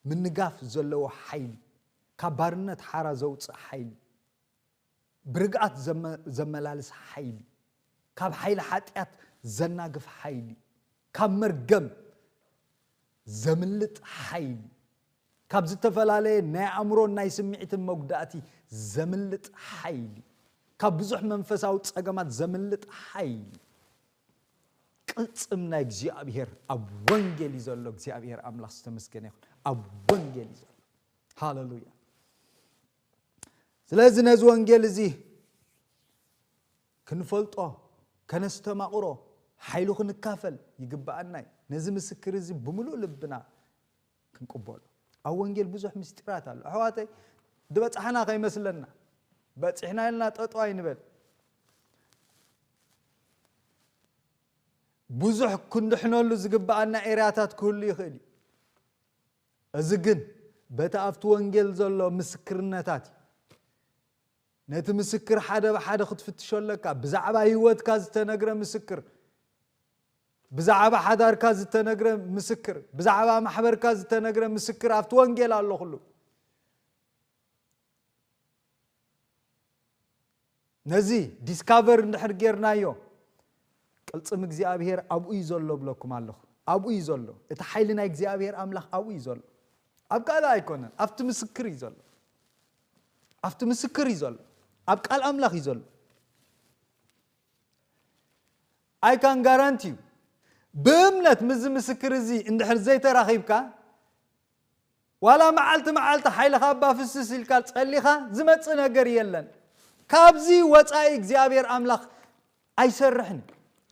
ምንጋፍ ዘለዎ ሓይሊ። ካብ ባርነት ሓራ ዘውጽእ ሓይሊ። ብርግኣት ዘመ- ዘመላልስ ሓይሊ። ካብ ሓይሊ ሓጢኣት ዘናግፍ ሓይሊ። ካብ መርገም ዘምልጥ ሓይሊ። ካብ ዝተፈላለየ ናይ ኣእምሮን ናይ ስምዒትን መጉዳእቲ ዘምልጥ ሓይሊ። ካብ ብዙሕ መንፈሳዊ ጸገማት ዘምልጥ ሓይሊ። ቅልጽም ናይ እግዚኣብሔር ኣብ ወንጌል እዩ ዘሎ። እግዚኣብሔር ኣምላኽ ዝተመስገነ ይኹን። ኣብ ወንጌል እዩ ዘሎ። ሃሌሉያ። ስለዚ ነዚ ወንጌል እዚ ክንፈልጦ፣ ከነስተማቕሮ፣ ሓይሉ ክንካፈል ይግብኣና እዩ። ነዚ ምስክር እዚ ብምሉእ ልብና ክንቅበሎ። ኣብ ወንጌል ብዙሕ ምስጢራት ኣሎ። ኣሕዋተይ፣ ዝበጻሕና ከይመስለና። በጺሕና ኢልና ጠጠው ኣይንበል። ብዙሕ ክንድሕነሉ ዝግብኣና ኤርያታት ክህሉ ይኽእል እዩ። እዚ ግን በቲ ኣብቲ ወንጌል ዘሎ ምስክርነታት እዩ። ነቲ ምስክር ሓደ ብሓደ ክትፍትሾ ኣለካ። ብዛዕባ ህይወትካ ዝተነግረ ምስክር፣ ብዛዕባ ሓዳርካ ዝተነግረ ምስክር፣ ብዛዕባ ማሕበርካ ዝተነግረ ምስክር ኣብቲ ወንጌል ኣሎ ኩሉ። ነዚ ዲስካቨር እንድሕር ጌርናዮ፣ ቅልጽም እግዚኣብሔር ኣብኡ እዩ ዘሎ ብለኩም ኣለኹ። ኣብኡ እዩ ዘሎ። እቲ ሓይሊ ናይ እግዚኣብሔር ኣምላኽ ኣብኡ እዩ ዘሎ። ኣብ ካልእ ኣይኮነን። ኣብቲ ምስክር እዩ ዘሎ። ኣብቲ ምስክር እዩ ዘሎ። ኣብ ቃል ኣምላኽ እዩ ዘሎ። I can guarantee you፣ ብእምነት ምስዚ ምስክር እዚ እንድሕር ዘይተራኺብካ፣ ዋላ መዓልቲ መዓልቲ ሓይልኻ እባ ፍስስ ኢልካ ጸሊኻ ዝመጽእ ነገር የለን። ካብዚ ወጻኢ እግዚኣብሔር ኣምላኽ ኣይሰርሕን።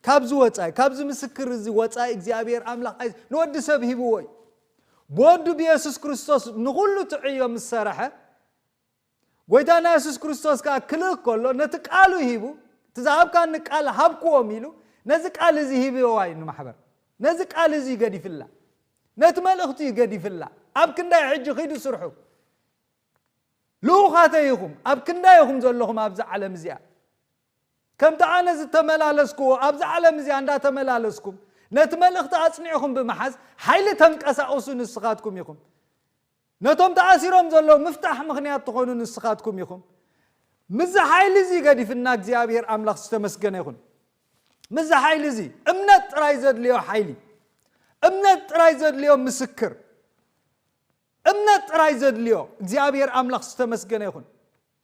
ካብዚ ወጻኢ፣ ካብዚ ምስክር እዚ ወጻኢ እግዚኣብሔር ኣምላኽ ኣይ-፣ ንወዲ ሰብ ሂብዎ እዩ። ብወዱ ብየሱስ ክርስቶስ ንኹሉ ትዕዮ ምስ ሰረሐ፣ ጎይታና የሱስ ክርስቶስ ከኣ ክልእክ ከሎ ነቲ ቃሉ ሂቡ፣ "እቲ ዝሃብካኒ ቃል ሃብክዎም" ኢሉ፣ ነዚ ቃል እዚ ሂብዋ እዩ ንማሕበር። ነዚ ቃል እዚ እዩ ገዲፍላ። ነቲ መልእኽቲ እዩ ገዲፍላ። ኣብ ክንዳይ ሕጂ ኺዱ ስርሑ። ልኡኻተይ ኢኹም፣ ኣብ ክንዳይ ኢኹም ዘለኹም ኣብዛ ዓለም እዚኣ። ከምቲ ኣነ ዝተመላለስክዎ፣ ኣብዛ ዓለም እዚኣ እንዳተመላለስኩም፣ ነቲ መልእኽቲ ኣጽኒዕኹም ብምሓዝ፣ ሓይሊ ተንቀሳቕሱ ንስኻትኩም ኢኹም። ነቶም ተኣሲሮም ዘለዉ ምፍታሕ ምኽንያት ትኾኑ ንስኻትኩም ኢኹም። ምስዚ ሓይሊ እዚ ገዲፍና እግዚኣብሔር ኣምላኽ ዝተመስገነ ይኹን። ምስዚ ሓይሊ እዚ እምነት ጥራይ ዘድልዮ ሓይሊ፣ እምነት ጥራይ ዘድልዮ ምስክር፣ እምነት ጥራይ ዘድልዮ እግዚኣብሔር ኣምላኽ ዝተመስገነ ይኹን።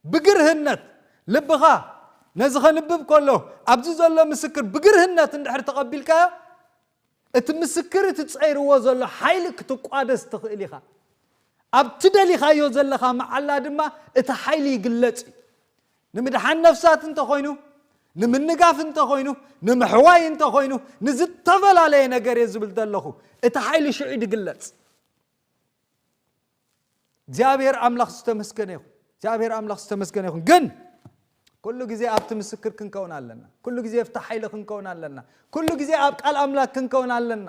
ብግርህነት ልብኻ ነዚ ኸንብብ ከሎ ኣብዚ ዘሎ ምስክር ብግርህነት እንድሕር ተቐቢልካዮ እቲ ምስክር እቲ ጸይርዎ ዘሎ ሓይሊ ክትቋደስ ትኽእል ኢኻ። ኣብቲ ደሊኻዮ ዘለኻ መዓላ ድማ እቲ ሓይሊ ይግለጽ እዩ። ንምድሓን ነፍሳት እንተኾይኑ፣ ንምንጋፍ እንተኾይኑ፣ ንምሕዋይ እንተኾይኑ፣ ንዝተፈላለየ ነገር እየ ዝብል ዘለኹ። እቲ ሓይሊ ሽዑ ይግለጽ። እግዚኣብሔር ኣምላኽ ዝተመስገነ ይኹን። እግዚኣብሔር ኣምላኽ ዝተመስገነ ይኹን። ግን ኩሉ ግዜ ኣብቲ ምስክር ክንከውን ኣለና። ኩሉ ግዜ ኣብቲ ሓይሊ ክንከውን ኣለና። ኩሉ ግዜ ኣብ ቃል ኣምላኽ ክንከውን ኣለና።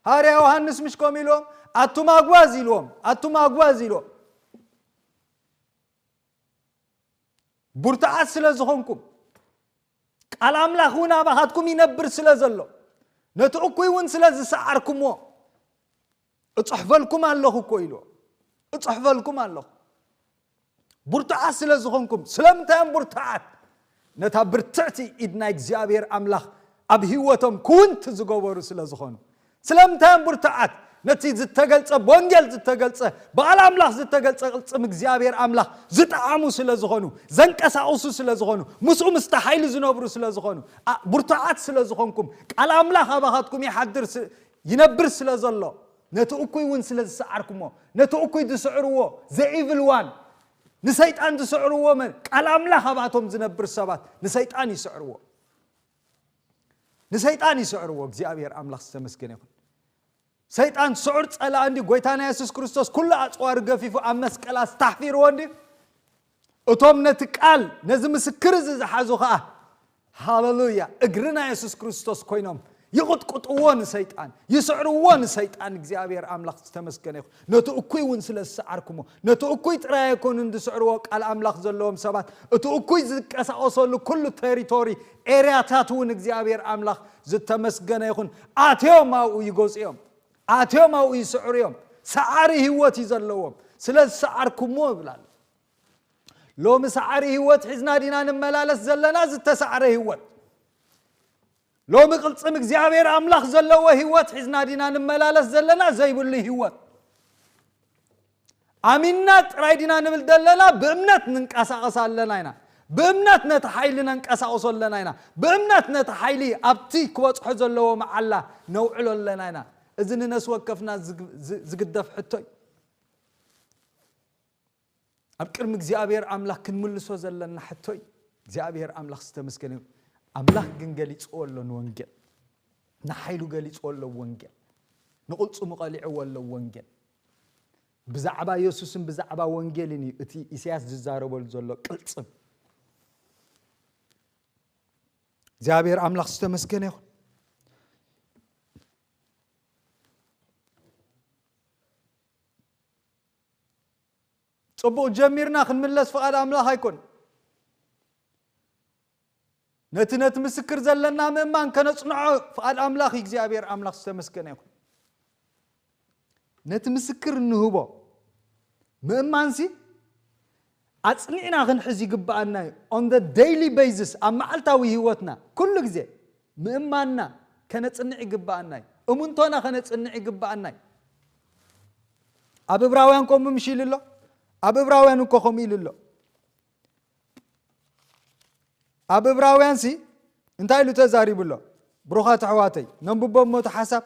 ሃዋርያ ዮሃንስ ምሽ ከምኡ ኢልዎም፣ "ኣቱም ኣግዋዝ" ኢልዎም፣ "ኣቱም ኣግዋዝ" ኢልዎም። ብርቱዓት ስለ ዝኾንኩም፣ ቃል ኣምላኽ እውን ኣባኻትኩም ይነብር ስለ ዘሎ፣ ነቲ እኩይ እውን ስለ ዝሰዓርኩምዎ፣ "እጽሕፈልኩም ኣለኹ እኮ" ኢልዎ። "እጽሕፈልኩም ኣለኹ። ብርቱዓት ስለ ዝኾንኩም"። ስለምንታይ እዮም ብርቱዓት? ነታ ብርትዕቲ ኢድ ናይ እግዚኣብሔር ኣምላኽ ኣብ ህይወቶም ክውንቲ ዝገበሩ ስለ ዝኾኑ። ስለምንታይ እዮም ብርቱዓት? ነቲ ዝተገልጸ፣ ብወንጌል ዝተገልጸ፣ ብቓል ኣምላኽ ዝተገልጸ ቅልጽም እግዚኣብሔር ኣምላኽ ዝጠዓሙ ስለ ዝኾኑ፣ ዘንቀሳቕሱ ስለ ዝኾኑ፣ ምስኡ ምስቲ ሓይሊ ዝነብሩ ስለ ዝኾኑ፣ ኣ-፣ ብርቱዓት ስለ ዝኾንኩም፣ ቃል ኣምላኽ ኣባኻትኩም ይሓድር ስ-፣ ይነብር ስለ ዘሎ፣ ነቲ እኩይ እውን ስለ ዝሰዓርኩሞ፣ ነቲ እኩይ ዝስዕርዎ፣ the evil one፣ ንሰይጣን ዝስዕርዎ መን? ቃል ኣምላኽ ኣባቶም ዝነብር ሰባት ንሰይጣን ይስዕርዎ። ንሰይጣን ይስዕርዎ። እግዚኣብሔር ኣምላኽ ዝተመስገነ ይኹን። ሰይጣን ስዑር ጸላኢ እንዲ፣ ጎይታና የሱስ ክርስቶስ ኩሉ ኣጽዋሩ ገፊፉ ኣብ መስቀል ኣስታሕፊርዎ እንዲ፣ እቶም ነቲ ቃል፣ ነዚ ምስክር እዚ ዝሓዙ ኸኣ፣ ሃሌሉያ፣ እግሪ ናይ የሱስ ክርስቶስ ኮይኖም ይቕጥቅጥዎ ንሰይጣን፣ ይስዕርዎ ንሰይጣን። እግዚኣብሔር ኣምላኽ ዝተመስገነ ይኹን። ነቲ እኩይ እውን ስለ ዝሰዓርኩሞ፣ ነቲ እኩይ ጥራይ ኣይኮኑን ዝስዕርዎ፣ ቃል ኣምላኽ ዘለዎም ሰባት፣ እቲ እኩይ ዝንቀሳቐሰሉ ኩሉ ቴሪቶሪ፣ ኤርያታት እውን እግዚኣብሔር ኣምላኽ ዝተመስገነ ይኹን። ኣትዮም ኣብኡ ይገዝኡ እዮም። ኣትዮም ኣብኡ ይስዕሩ እዮም። ሰዓሪ ህይወት እዩ ዘለዎም። ስለ ዝሰዓርኩሞ ይብል ኣሎ። ሎሚ ሰዓሪ ህይወት ሒዝና ዲና ንመላለስ ዘለና? ዝተሳዕረ ህይወት። ሎሚ ቅልጽም እግዚኣብሔር ኣምላኽ ዘለዎ ህይወት ሒዝና ዲና ንመላለስ ዘለና? ዘይብሉ ህይወት። ኣሚንና ጥራይ ዲና ንብል ዘለና? ብእምነት ንንቀሳቐስ ኣለና ኢና። ብእምነት ነቲ ሓይሊ ነንቀሳቕሶ ኣለና ኢና። ብእምነት ነቲ ሓይሊ ኣብቲ ክበጽሖ ዘለዎ መዓላ ነውዕሎ ኣለና ኢና። እዚ ንነፍሲ ወከፍና ዝግ-፣ ዝ-፣ ዝግደፍ ሕቶ እዩ። ኣብ ቅድሚ እግዚኣብሔር ኣምላኽ ክንምልሶ ዘለና ሕቶ እዩ። እግዚኣብሔር ኣምላኽ ዝተመስገነ ይሁን። ኣምላኽ ግን ገሊጽዎ ኣሎ ንወንጌል። ንሓይሉ ገሊጽዎ ኣሎ ወንጌል። ንቕልጽሙ ቀሊዕዎ ኣሎ ወንጌል። ብዛዕባ የሱስን ብዛዕባ ወንጌልን እዩ እቲ ኢሳያስ ዝዛረበሉ ዘሎ ቅልጽም። እግዚኣብሔር ኣምላኽ ዝተመስገነ ይኹን። ጽቡቕ ጀሚርና ክንምለስ ፍቓድ ኣምላኽ ኣይኮን። ነቲ፣ ነቲ ምስክር ዘለና ምእማን ከነጽንዖ ፍቓድ ኣምላኽ እዩ። እግዚኣብሔር ኣምላኽ ዝተመስገነ ይኹን። ነቲ ምስክር እንህቦ ምእማንሲ ኣጽኒዕና ክንሕዝ ይግብኣና እዩ። On the daily basis፣ ኣብ መዓልታዊ ህይወትና ኩሉ ግዜ ምእማንና ከነጽንዕ ይግብኣና እዩ። እሙንቶና ከነጽንዕ ይግብኣና እዩ። ኣብ እብራውያን ከምኡ ምሽ ኢሉ ኣሎ። ኣብ እብራውያን እኮ ከምኡ ኢሉ ኣሎ። ኣብ እብራውያን ሲ እንታይ ኢሉ ተዛሪቡ ኣሎ? ብሩኻት ኣሕዋተይ፣ ነንብቦ እሞ እቲ ሓሳብ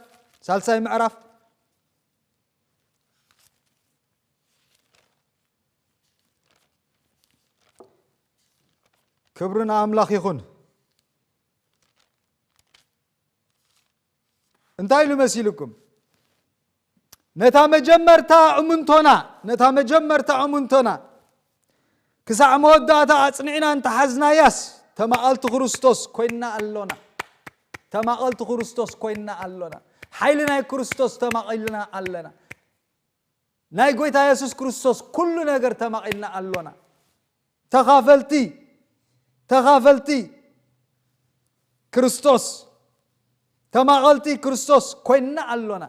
ሳልሳይ ምዕራፍ። ክብሪ ንኣምላኽ ይኹን። እንታይ ኢሉ መሲልኩም? ነታ መጀመርታ እምንቶና፣ ነታ መጀመርታ እምንቶና ክሳዕ መወዳእታ ኣጽኒዕና እንተሓዝናያስ፣ ተማቐልቲ ክርስቶስ ኮይንና ኣሎና። ተማቐልቲ ክርስቶስ ኮይንና ኣሎና። ሓይሊ ናይ ክርስቶስ ተማቒልና ኣለና። ናይ ጎይታ የሱስ ክርስቶስ ኩሉ ነገር ተማቒልና ኣሎና። ተኻፈልቲ፣ ተኻፈልቲ ክርስቶስ፣ ተማቐልቲ ክርስቶስ ኮይንና ኣሎና።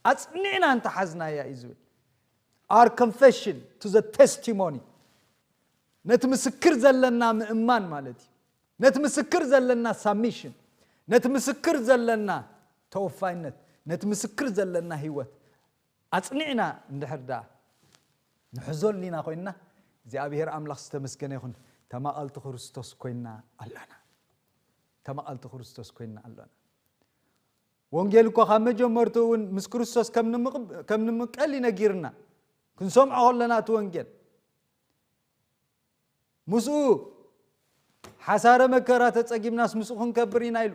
ኣጽኒዕና እንተሓዝናያ እዩ ዝብል። Our confession to the testimony። ነቲ ምስክር ዘለና ምእማን ማለት እዩ። ነቲ ምስክር ዘለና ሳሚሽን፣ ነቲ ምስክር ዘለና ተወፋይነት፣ ነቲ ምስክር ዘለና ህይወት ኣጽኒዕና እንድሕር ደኣ ንሕዞ ኣሊና ኮይንና፣ እግዚኣብሔር ኣምላኽ ዝተመስገነ ይኹን። ተማቐልቲ ክርስቶስ ኮይንና ኣለና። ተማቐልቲ ክርስቶስ ኮይንና ኣለና። ወንጌል እኮ ካብ መጀመርቱ እውን ምስ ክርስቶስ ከም ንምቕ-፣ ከም ንምቀል ይነጊርና። ክንሰምዖ ከለና እቲ ወንጌል ምስኡ ሓሳረ መከራ ተጸጊምናስ ምስኡ ክንከብር ኢና ኢሉ።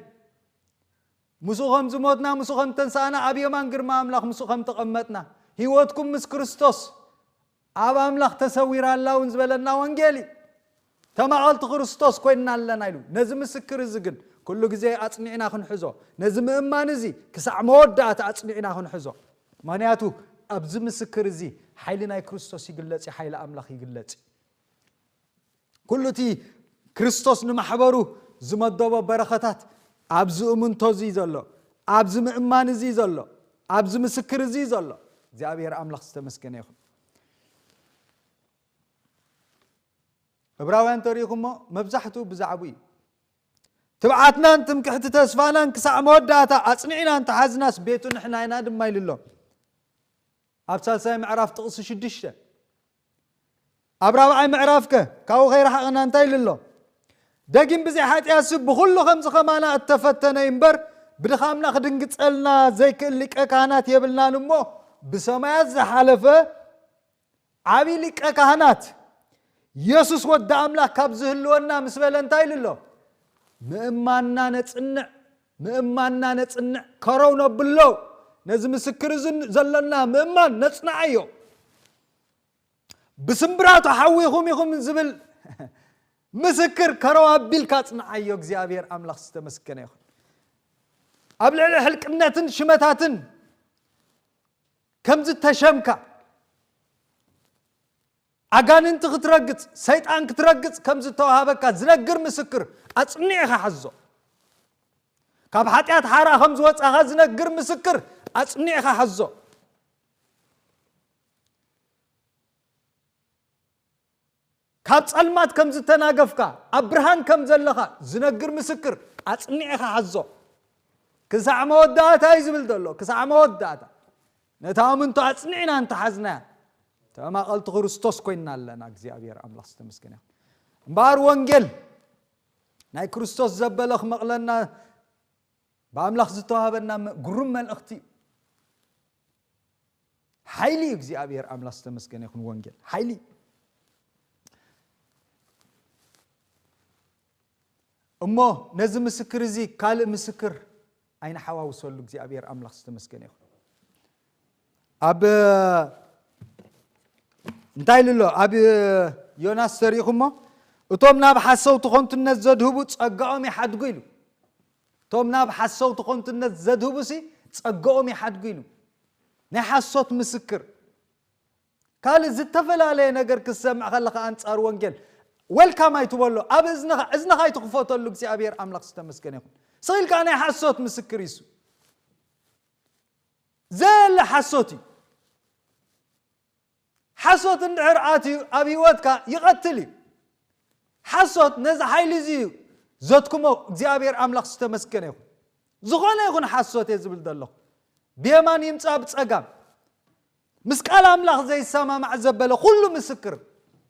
ምስኡ ከም ዝሞትና፣ ምስኡ ከም ተንሳእና፣ ኣብ የማን ግርማ ኣምላኽ ምስኡ ከም ተቐመጥና፣ ህይወትኩም ምስ ክርስቶስ ኣብ ኣምላኽ ተሰዊራ ኣላ እውን ዝበለና ወንጌል እዩ። ተማቐልቲ ክርስቶስ ኮይንና ኣለና ኢሉ። ነዚ ምስክር እዚ ግን ኩሉ ግዜ ኣጽኒዕና ክንሕዞ፣ ነዚ ምእማን እዚ ክሳዕ መወዳእታ ኣጽኒዕና ክንሕዞ። ምኽንያቱ ኣብዚ ምስክር እዚ ሓይሊ ናይ ክርስቶስ ይግለጽ እዩ፣ ሓይሊ ኣምላኽ ይግለጽ እዩ። ኩሉ እቲ ክርስቶስ ንማሕበሩ ዝመደቦ በረኸታት ኣብዚ እምንቶ እዚ ዘሎ፣ ኣብዚ ምእማን እዚ ዘሎ፣ ኣብዚ ምስክር እዚ ዘሎ። እግዚኣብሔር ኣምላኽ ዝተመስገነ ይኹን። ዕብራውያን ተሪእኹሞ መብዛሕትኡ ብዛዕባኡ እዩ። ትብዓትናን ትምክሕቲ ተስፋናን ክሳዕ መወዳእታ ኣጽኒዕና እንተሓዝናስ ቤቱ ንሕና ኢና ድማ ኢሉ ኣሎ። ኣብ ሳልሳይ ምዕራፍ ጥቕሲ ሽዱሽተ። ኣብ ራብዓይ ምዕራፍከ ካብኡ ከይረሓቕና እንታይ ኢሉ ኣሎ? ደጊም ብዘይ ሓጢኣትሲ ብኹሉ ከምዚ ከማና እተፈተነ እዩ እምበር፣ ብድኻምና ክድንግጸልና ዘይክእል ሊቀ ካህናት የብልናን እሞ፣ ብሰማያት ዝሓለፈ ዓብዪ ሊቀ ካህናት የሱስ ወዲ ኣምላኽ ካብ ዝህልወና ምስ በለ እንታይ ኢሉ ኣሎ? ምእማንና ነጽንዕ፣ ምእማንና ነጽንዕ፣ ከረው ነብሎ። ነዚ ምስክር እዚ ዘሎና ምእማን ነጽንዓዮ። ብስምብራቱ ሓዊኹም ኢኹም ዝብል ምስክር ከረው ኣቢልካ ጽንዓዮ። እግዚኣብሔር ኣምላኽ ዝተመስገነ ይኹን። ኣብ ልዕሊ ሕልቅነትን ሽመታትን ከም ዝተሸምካ፣ ኣጋንንቲ ክትረግጽ፣ ሰይጣን ክትረግጽ ከም ዝተዋሃበካ ዝነግር ምስክር ኣጽኒዕኻ ሓዞ። ካብ ሓጢኣት ሓራ ከም ዝወጻኻ ዝነግር ምስክር ኣጽኒዕኻ ሓዞ። ካብ ጸልማት ከም ዝተናገፍካ፣ ኣብ ብርሃን ከም ዘለኻ ዝነግር ምስክር ኣጽኒዕኻ ሓዞ። ክሳዕ መወዳእታ እዩ ዝብል ዘሎ፣ ክሳዕ መወዳእታ። ነታ ኣምንቶ ኣጽኒዕና እንተሓዝናያ፣ ተማቐልቲ ክርስቶስ ኮይንና ኣለና። እግዚኣብሔር ኣምላኽ ዝተመስገነ ይኹን። እምበኣር ወንጌል ናይ ክርስቶስ ዘበለ ክመቕለና ብኣምላኽ ዝተዋህበና መ-፣ ግሩም መልእኽቲ እዩ። ሓይሊ እዩ። እግዚኣብሔር ኣምላኽ ዝተመስገነ ይኹን። ወንጌል ሓይሊ እዩ። እሞ ነዚ ምስክር እዚ ካልእ ምስክር ኣይንሓዋውሰሉ። እግዚኣብሔር ኣምላኽ ዝተመስገነ ይኹን። ኣብ እንታይ ኢሉ ኣሎ? ኣብ ዮናስ ተሪእኹሞ፣ "እቶም ናብ ሓሰውቲ ኾንቱነት ዘድህቡ ጸጋኦም ይሓድጉ" ኢሉ። "እቶም ናብ ሓሰውቲ ኾንቱነት ዘድህቡሲ ጸጋኦም ይሓድጉ" ኢሉ። ናይ ሓሶት ምስክር። ካልእ ዝተፈላለየ ነገር ክትሰምዕ ከለኻ ኣንጻር ወንጌል፣ ዌልካም ኣይትበሎ። ኣብ እዝንኻ፣ እዝንኻ ኣይትኽፈተሉ። እግዚኣብሔር ኣምላኽ ዝተመስገነ ይኹን። ስቕ ኢልካ ናይ ሓሶት ምስክር ይሱ። ዘየለ ሓሶት እዩ። ሓሶት እንድሕር ኣትዩ ኣብ ህይወትካ ይቐትል እዩ። ሓሶት ነዚ ሓይሊ እዚ እዩ ዘትክሞ። እግዚኣብሔር ኣምላኽ ዝተመስገነ ይኹን። ዝኾነ ይኹን ሓሶት እየ ዝብል ዘለኹ። ብየማን ይምጻእ ብጸጋም፣ ምስ ቃል ኣምላኽ ዘይሰማማዕ ዘበለ ኩሉ ምስክር፣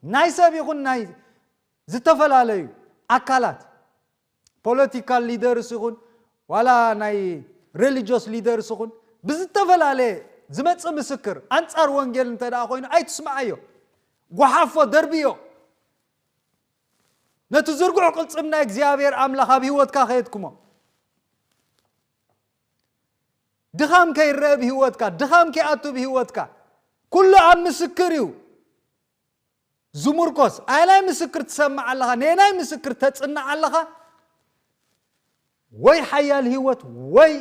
ናይ ሰብ ይኹን ናይ ዝተፈላለዩ ኣካላት፣ ፖለቲካል ሊደርስ ይኹን ዋላ ናይ ሬሊጂዮስ ሊደርስ ይኹን፣ ብዝተፈላለየ ዝመጽእ ምስክር ኣንጻር ወንጌል እንተ ደኣ ኮይኑ ኣይትስምዓዮ። ጓሓፎ፣ ደርብዮ። ነቲ ዝርጉሕ ቅልጽም ናይ እግዚኣብሔር ኣምላኽ ኣብ ህይወትካ ከየትክሞ። ድኻም ከይረአ ብህይወትካ፣ ድኻም ከይኣቱ ብህይወትካ። ኩሉ ኣብ ምስክር እዩ ዝምርኮስ። ኣየናይ ምስክር ትሰምዕ ኣለኻ? ነየናይ ምስክር ተጽንዕ ኣለኻ? ወይ ሓያል ህይወት ወይ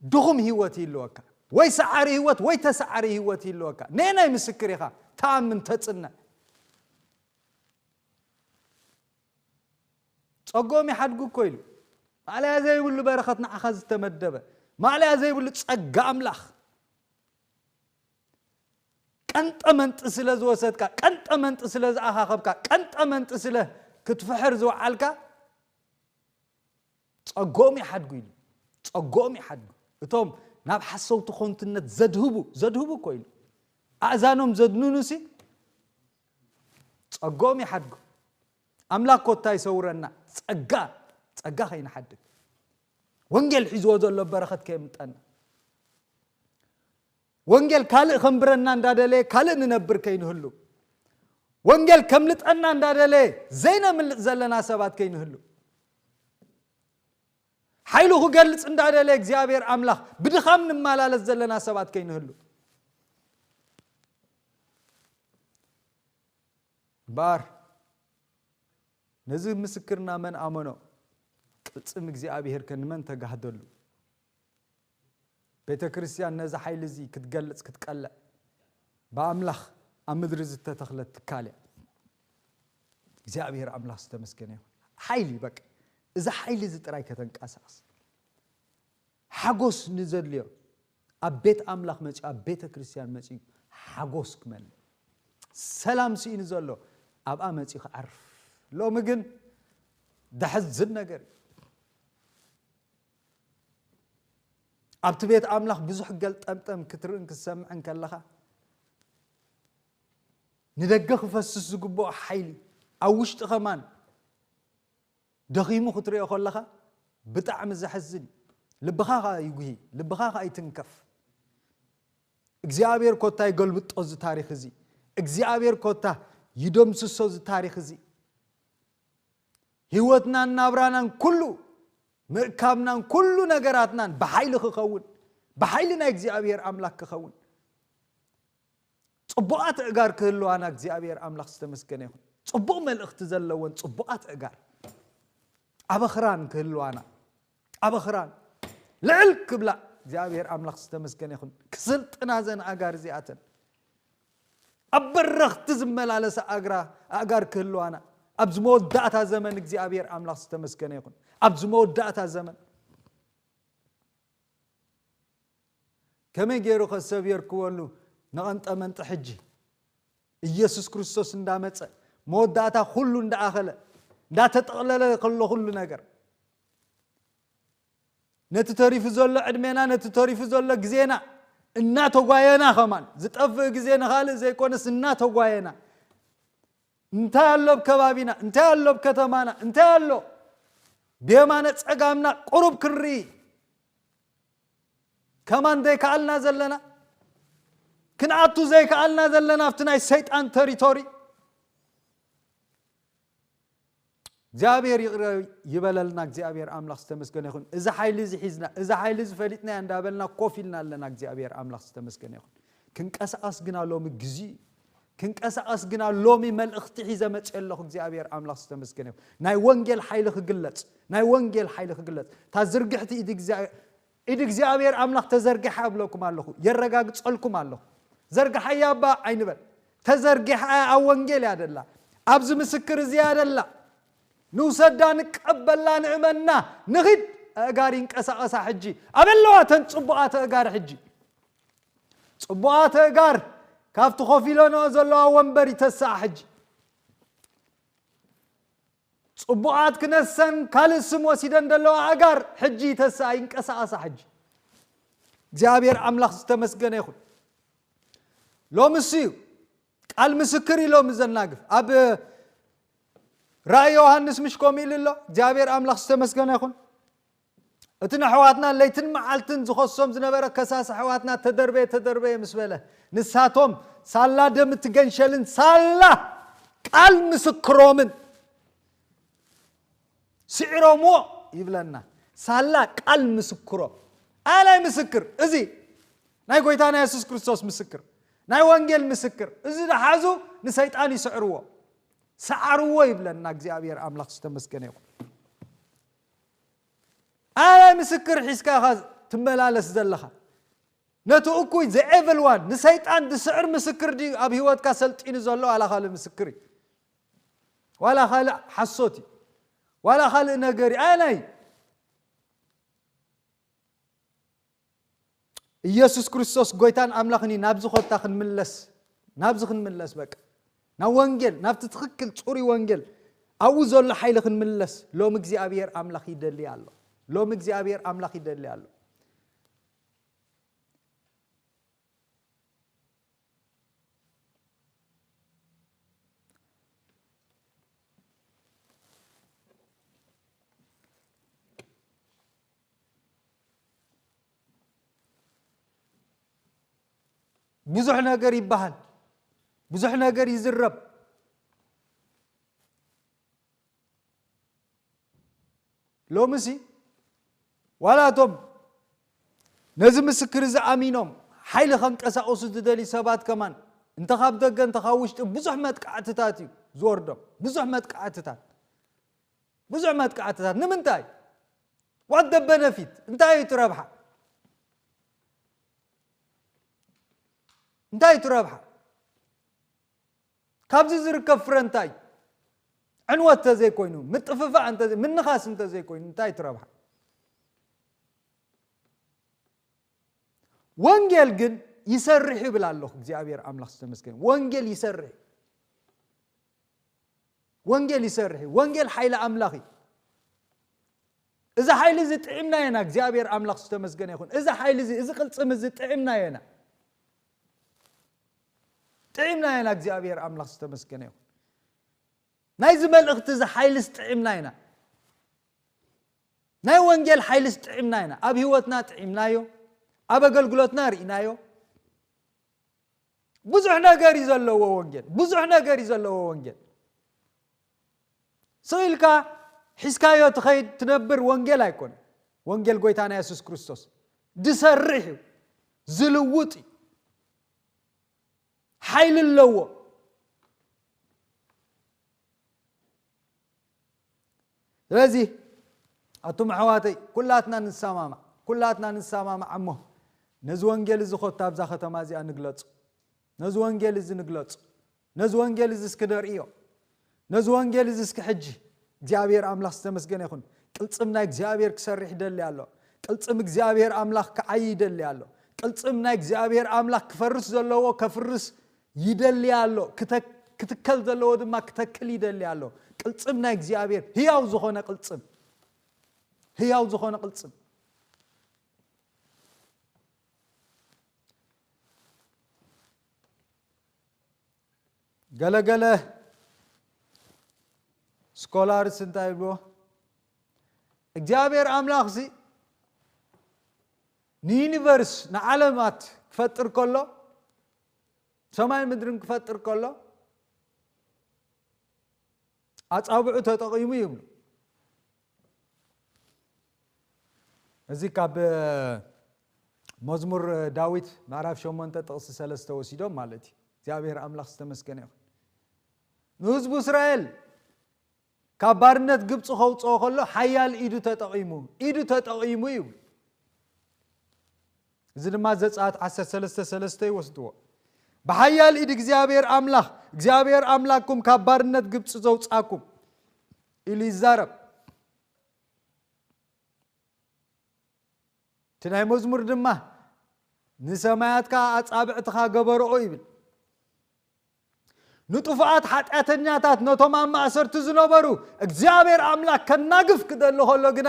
ድኹም ህይወት ይህልወካ፣ ወይ ሰዓሪ ህይወት ወይ ተሰዓሪ ህይወት ይህልወካ። ነየናይ ምስክር ኢኻ ትኣምን ተጽንዕ? ጸጎም ይሓድጉ እኮ ኢሉ። ማእለያ ዘይብሉ በረኸት ንዓኻ ዝተመደበ፣ ማእለያ ዘይብሉ ጸጋ ኣምላኽ። ቀንጠ መንጢ ስለ ዝወሰድካ፣ ቀንጠ መንጢ ስለ ዝኣኻኸብካ፣ ቀንጠ መንጢ ስለ ክትፍሕር ዝወዓልካ፣ ጸጎም ይሓድጉ ኢሉ። ጸጎም ይሓድጉ። እቶም ናብ ሓሰውቲ ኮንትነት ዘድህቡ፣ ዘድህቡ እኮ ኢሉ። ኣእዛኖም ዘድንኑሲ ጸጎም ይሓድጉ። ኣምላኽ ኮታ ይሰውረና። ጸጋ፣ ጸጋ ከይንሓድግ። ወንጌል ሒዝዎ ዘሎ በረኸት ከየምልጠና። ወንጌል ካልእ ከንብረና እንዳደለየ ካልእ ንነብር ከይንህሉ። ወንጌል ከምልጠና እንዳደለየ ዘይነምልጥ ዘለና ሰባት ከይንህሉ። ሓይሉ ክገልጽ እንዳደለየ እግዚኣብሔር ኣምላኽ ብድኻም ንመላለስ ዘለና ሰባት ከይንህሉ። እምበኣር ነዚ ምስክርና መን ኣመኖ? ቅልጽም እግዚኣብሔር ከ ንመን ተጋህደሉ? ቤተ ክርስቲያን ነዚ ሓይሊ እዚ ክትገልጽ ክትቀልዕ ብኣምላኽ ኣብ ምድሪ ዝተተኽለት ትካል እያ። እግዚኣብሔር ኣምላኽ ዝተመስገነ ይኹን። ሓይሊ በቃ፣ እዚ ሓይሊ እዚ ጥራይ ከተንቀሳቕስ። ሓጎስ ንዘድልዮ ኣብ ቤት ኣምላኽ መጺኡ፣ ኣብ ቤተ ክርስቲያን መጺኡ ሓጎስ ክመልእ፣ ሰላም ስኢኑ ዘሎ ኣብኣ መጺኡ ክዓርፍ። ሎሚ ግን ደሕዝን ነገር እዩ። ኣብቲ ቤት ኣምላኽ ብዙሕ ገልጠምጠም ክትርእን ክትሰምዕን ከለኻ፣ ንደገ ክፈስስ ዝግብኦ ሓይሊ ኣብ ውሽጢ ከማን ደኺሙ ክትሪኦ ከለኻ ብጣዕሚ ዘሕዝን እዩ። ልብኻ ኸኣ ይጉሂ፣ ልብኻ ኸኣ ይትንከፍ። እግዚኣብሔር ኮታ ይገልብጦ እዚ ታሪኽ እዚ። እግዚኣብሔር ኮታ ይደምስሶ እዚ ታሪኽ እዚ። ህይወትናን ናብራናን ኩሉ፣ ምእካብናን ኩሉ ነገራትናን ብሓይሊ ክኸውን፣ ብሓይሊ ናይ እግዚኣብሔር ኣምላኽ ክኸውን። ጽቡቓት ኣእጋር ክህልዋና እግዚኣብሔር ኣምላኽ ዝተመስገነ ይኹን። ጽቡቕ መልእኽቲ ዘለወን ጽቡቓት ኣእጋር ኣብ ኣኽራን ክህልዋና፣ ኣብ ኣኽራን ልዕል ክብላ እግዚኣብሔር ኣምላኽ ዝተመስገነ ይኹን። ክስልጥና ዘን ኣእጋር እዚኣተን ኣብ በረኽቲ ዝመላለሳ ኣግራ-፣ ኣእጋር ክህልዋና ኣብዚ መወዳእታ ዘመን እግዚኣብሔር ኣምላኽ ዝተመስገነ ይኹን። ኣብዚ መወዳእታ ዘመን ከመይ ገይሩ ከ ሰብ የርክበሉ ንቐንጠ መንጢ ሕጂ? ኢየሱስ ክርስቶስ እንዳመጸ መወዳእታ ኩሉ እንዳኣኸለ እንዳተጠቕለለ ከሎ ኩሉ ነገር ነቲ ተሪፉ ዘሎ ዕድሜና፣ ነቲ ተሪፉ ዘሎ ግዜና እናተጓየና ከማን ዝጠፍእ ግዜ ንኻልእ ዘይኮነስ እናተጓየና እንታይ ኣሎ ኣብ ከባቢና፣ እንታይ ኣሎ ኣብ ከተማና፣ እንታይ ኣሎ ብየማነ ጸጋምና ቁሩብ ክንርኢ ከማን ዘይከኣልና ዘለና፣ ክንኣቱ ዘይከኣልና ዘለና ኣብቲ ናይ ሰይጣን ተሪቶሪ። እግዚኣብሔር ይቕረ ይበለልና። እግዚኣብሔር ኣምላኽ ዝተመስገነ ይኹን። እዚ ሓይሊ እዚ ሒዝና፣ እዚ ሓይሊ እዚ ፈሊጥናዮ እንዳበልና ኮፍ ኢልና ኣለና። እግዚኣብሔር ኣምላኽ ዝተመስገነ ይኹን። ክንቀሳቐስ ግና ሎሚ ግዜ እዩ። ክንቀሳቐስ ግና ሎሚ መልእኽቲ ሒዘ መፅእ ኣለኹ። እግዚኣብሔር ኣምላኽ ዝተመስገነ ይኹን። ናይ ወንጌል ሓይሊ ክግለፅ፣ ናይ ወንጌል ሓይሊ ክግለፅ። እታ ዝርግሕቲ ኢድ እግዚኣብሔር፣ ኢድ እግዚኣብሔር ኣምላኽ ተዘርጊሓ እብለኩም ኣለኹ፣ የረጋግፀልኩም ኣለኹ። ዘርግሓያ እባ ኣይንበል፣ ተዘርጊሓ ኣብ ወንጌል እያ ደላ፣ ኣብዚ ምስክር እዚ እያ ደላ። ንውሰዳ፣ ንቀበላ፣ ንእመና፣ ንኺድ። ኣእጋር ይንቀሳቐሳ ሕጂ። ኣበለዋ ተን ጽቡቓት ኣእጋር ሕጂ? ጽቡቓት ኣእጋር ካብቲ ኮፍ ኢለንኦ ዘለዋ ወንበር ይተስኣ ሕጂ። ጽቡቓት ክነሰን ካልእ ስም ወሲደን ዘለዋ ኣጋር ሕጂ ይተስኣ፣ ይንቀሳቐሳ። ሕጂ እግዚኣብሔር ኣምላኽ ዝተመስገነ ይኹን። ሎሚ እሱ እዩ ቃል ምስክር እዩ ሎሚ ዘናግፍ። ኣብ ራእይ ዮሃንስ ምሽ ከምኡ ኢሉ ኣሎ። እግዚኣብሔር ኣምላኽ ዝተመስገነ ይኹን። እቲ ንኣሕዋትና ለይትን መዓልትን ዝኸሶም ዝነበረ ከሳሲ ኣሕዋትና ተደርበየ፣ ተደርበየ ምስ በለ፣ ንሳቶም ሳላ ደም እቲ ገንሸልን ሳላ ቃል ምስክሮምን ስዒሮምዎ ይብለና። ሳላ ቃል ምስክሮም። ኣላይ ምስክር፣ እዚ ናይ ጎይታና የሱስ ክርስቶስ ምስክር፣ ናይ ወንጌል ምስክር፣ እዚ ዝሓዙ ንሰይጣን ይስዕርዎ። ሰዓርዎ ይብለና እግዚኣብሔር ኣምላኽ ዝተመስገነ ይኹን። ኣላይ ምስክር ሒዝካ ኢኻ ትመላለስ ዘለኻ። ነቲ እኩይ፣ the evil one፣ ንሰይጣን ዝስዕር ምስክር ድዩ ኣብ ህይወትካ ሰልጢኑ ዘሎ? ዋላ ካልእ ምስክር እዩ፣ ዋላ ካልእ ሓሶት እዩ፣ ዋላ ካልእ ነገር እዩ። ኣየናይ? ኢየሱስ ክርስቶስ ጎይታን ኣምላኽን እዩ። ናብዚ ኮታ ክንምለስ፣ ናብዚ ክንምለስ፣ በቃ ናብ ወንጌል፣ ናብቲ ትኽክል ጽሩይ ወንጌል፣ ኣብኡ ዘሎ ሓይሊ ክንምለስ ሎሚ እግዚኣብሔር ኣምላኽ ይደሊ ኣሎ። ሎሚ እግዚኣብሔር ኣምላኽ ይደሊ ኣሎ። ብዙሕ ነገር ይበሃል፣ ብዙሕ ነገር ይዝረብ። ሎምሲ ዋላ እቶም ነዚ ምስክር እዚ ኣሚኖም ሓይሊ ከንቀሳቕሱ ዝደልዩ ሰባት ከማን እንተ ካብ ደገ እንተ ካብ ውሽጢ ብዙሕ መጥቃዕትታት እዩ ዝወርዶም። ብዙሕ መጥቃዕትታት፣ ብዙሕ መጥቃዕትታት። ንምንታይ? What the benefit? እንታይ እዩ እቲ ረብሓ? እንታይ እዩ እቲ ረብሓ? ካብዚ ዝርከብ ፍረ እንታይ እዩ? ዕንወት እንተዘይኮይኑ፣ ምጥፍፋእ እንተዘይ-፣ ምንኻስ እንተዘይኮይኑ እንታይ እዩ እቲ ረብሓ? ወንጌል ግን ይሰርሕ ይብል ኣለኹ። እግዚኣብሔር ኣምላኽ ዝተመስገነ። ወንጌል ይሰርሕ። ወንጌል ይሰርሕ እዩ። ወንጌል ሓይሊ ኣምላኽ እዩ። እዚ ሓይሊ እዚ ጥዒምናዮ ኢና። እግዚኣብሔር ኣምላኽ ዝተመስገነ ይኹን። እዚ ሓይሊ እዚ፣ እዚ ቅልጽም እዚ ጥዒምናዮ ኢና። ጥዒምናዮ ኢና። እግዚኣብሔር ኣምላኽ ዝተመስገነ ይኹን። ናይዚ መልእኽቲ እዚ ሓይልስ ጥዒምና ኢና። ናይ ወንጌል ሓይልስ ጥዒምና ኢና። ኣብ ህይወትና ጥዒምናዮ፣ ኣብ ኣገልግሎትና ርኢናዮ። ብዙሕ ነገር እዩ ዘለዎ ወንጌል፣ ብዙሕ ነገር እዩ ዘለዎ ወንጌል። ስቕ ኢልካ ሒዝካዮ ትኸይድ ትነብር ወንጌል ኣይኮነ። ወንጌል ጎይታና የሱስ ክርስቶስ ዝሰርሕ እዩ፣ ዝልውጥ እዩ፣ ሓይሊ ኣለዎ። ስለዚ ኣቱም ኣሕዋተይ፣ ኩላትና ንሰማማዕ፣ ኩላትና ንሰማማዕ እሞ ነዚ ወንጌል እዚ ኮታ ኣብዛ ከተማ እዚኣ ንግለጹ። ነዚ ወንጌል እዚ ንግለጹ። ነዚ ወንጌል እዚ እስኪ ነርእዮ። ነዚ ወንጌል እዚ እስኪ ሕጂ እግዚኣብሔር ኣምላኽ ዝተመስገነ ይኹን። ቅልጽም ናይ እግዚኣብሔር ክሰርሕ ይደሊ ኣሎ። ቅልጽም እግዚኣብሔር ኣምላኽ ክዓይ ይደሊ ኣሎ። ቅልጽም ናይ እግዚኣብሔር ኣምላኽ ክፈርስ ዘለዎ ከፍርስ ይደሊ ኣሎ። ክተ-፣ ክትከል ዘለዎ ድማ ክተክል ይደሊ ኣሎ። ቅልጽም ናይ እግዚኣብሔር ህያው ዝኾነ ቅልጽም፣ ህያው ዝኾነ ቅልጽም። ገለገለ ስኮላርስ እንታይ ይብልዎ? እግዚኣብሔር ኣምላኽሲ ንዩኒቨርስ፣ ንዓለማት ክፈጥር ከሎ፣ ሰማይ ምድርን ክፈጥር ከሎ፣ ኣጻብዑ ተጠቒሙ ይብሉ። እዚ ካብ መዝሙር ዳዊት ምዕራፍ ሸሞንተ ጥቕሲ ሰለስተ ወሲዶም ማለት እዩ። እግዚኣብሔር ኣምላኽ ዝተመስገነ ይኹን። ንህዝቡ እስራኤል ካብ ባርነት ግብፂ ከውፅኦ ከሎ ሓያል ኢዱ ተጠቒሙ፣ ኢዱ ተጠቒሙ ይብሉ። እዚ ድማ ዘጸኣት ዓሰርተ ሰለስተ ሰለስተ ይወስድዎ። ብሓያል ኢድ እግዚኣብሔር ኣምላኽ፣ እግዚኣብሔር ኣምላክኩም ካብ ባርነት ግብፂ ዘውፃኩም ኢሉ ይዛረብ። እቲ ናይ መዝሙር ድማ ንሰማያትካ ኣጻብዕትኻ ገበርኦ ይብል። ንጥፉኣት ሓጢኣተኛታት፣ ነቶም ኣብ ማእሰርቲ ዝነበሩ፣ እግዚኣብሔር ኣምላኽ ከናግፍ ክደሊ ከሎ ግና፣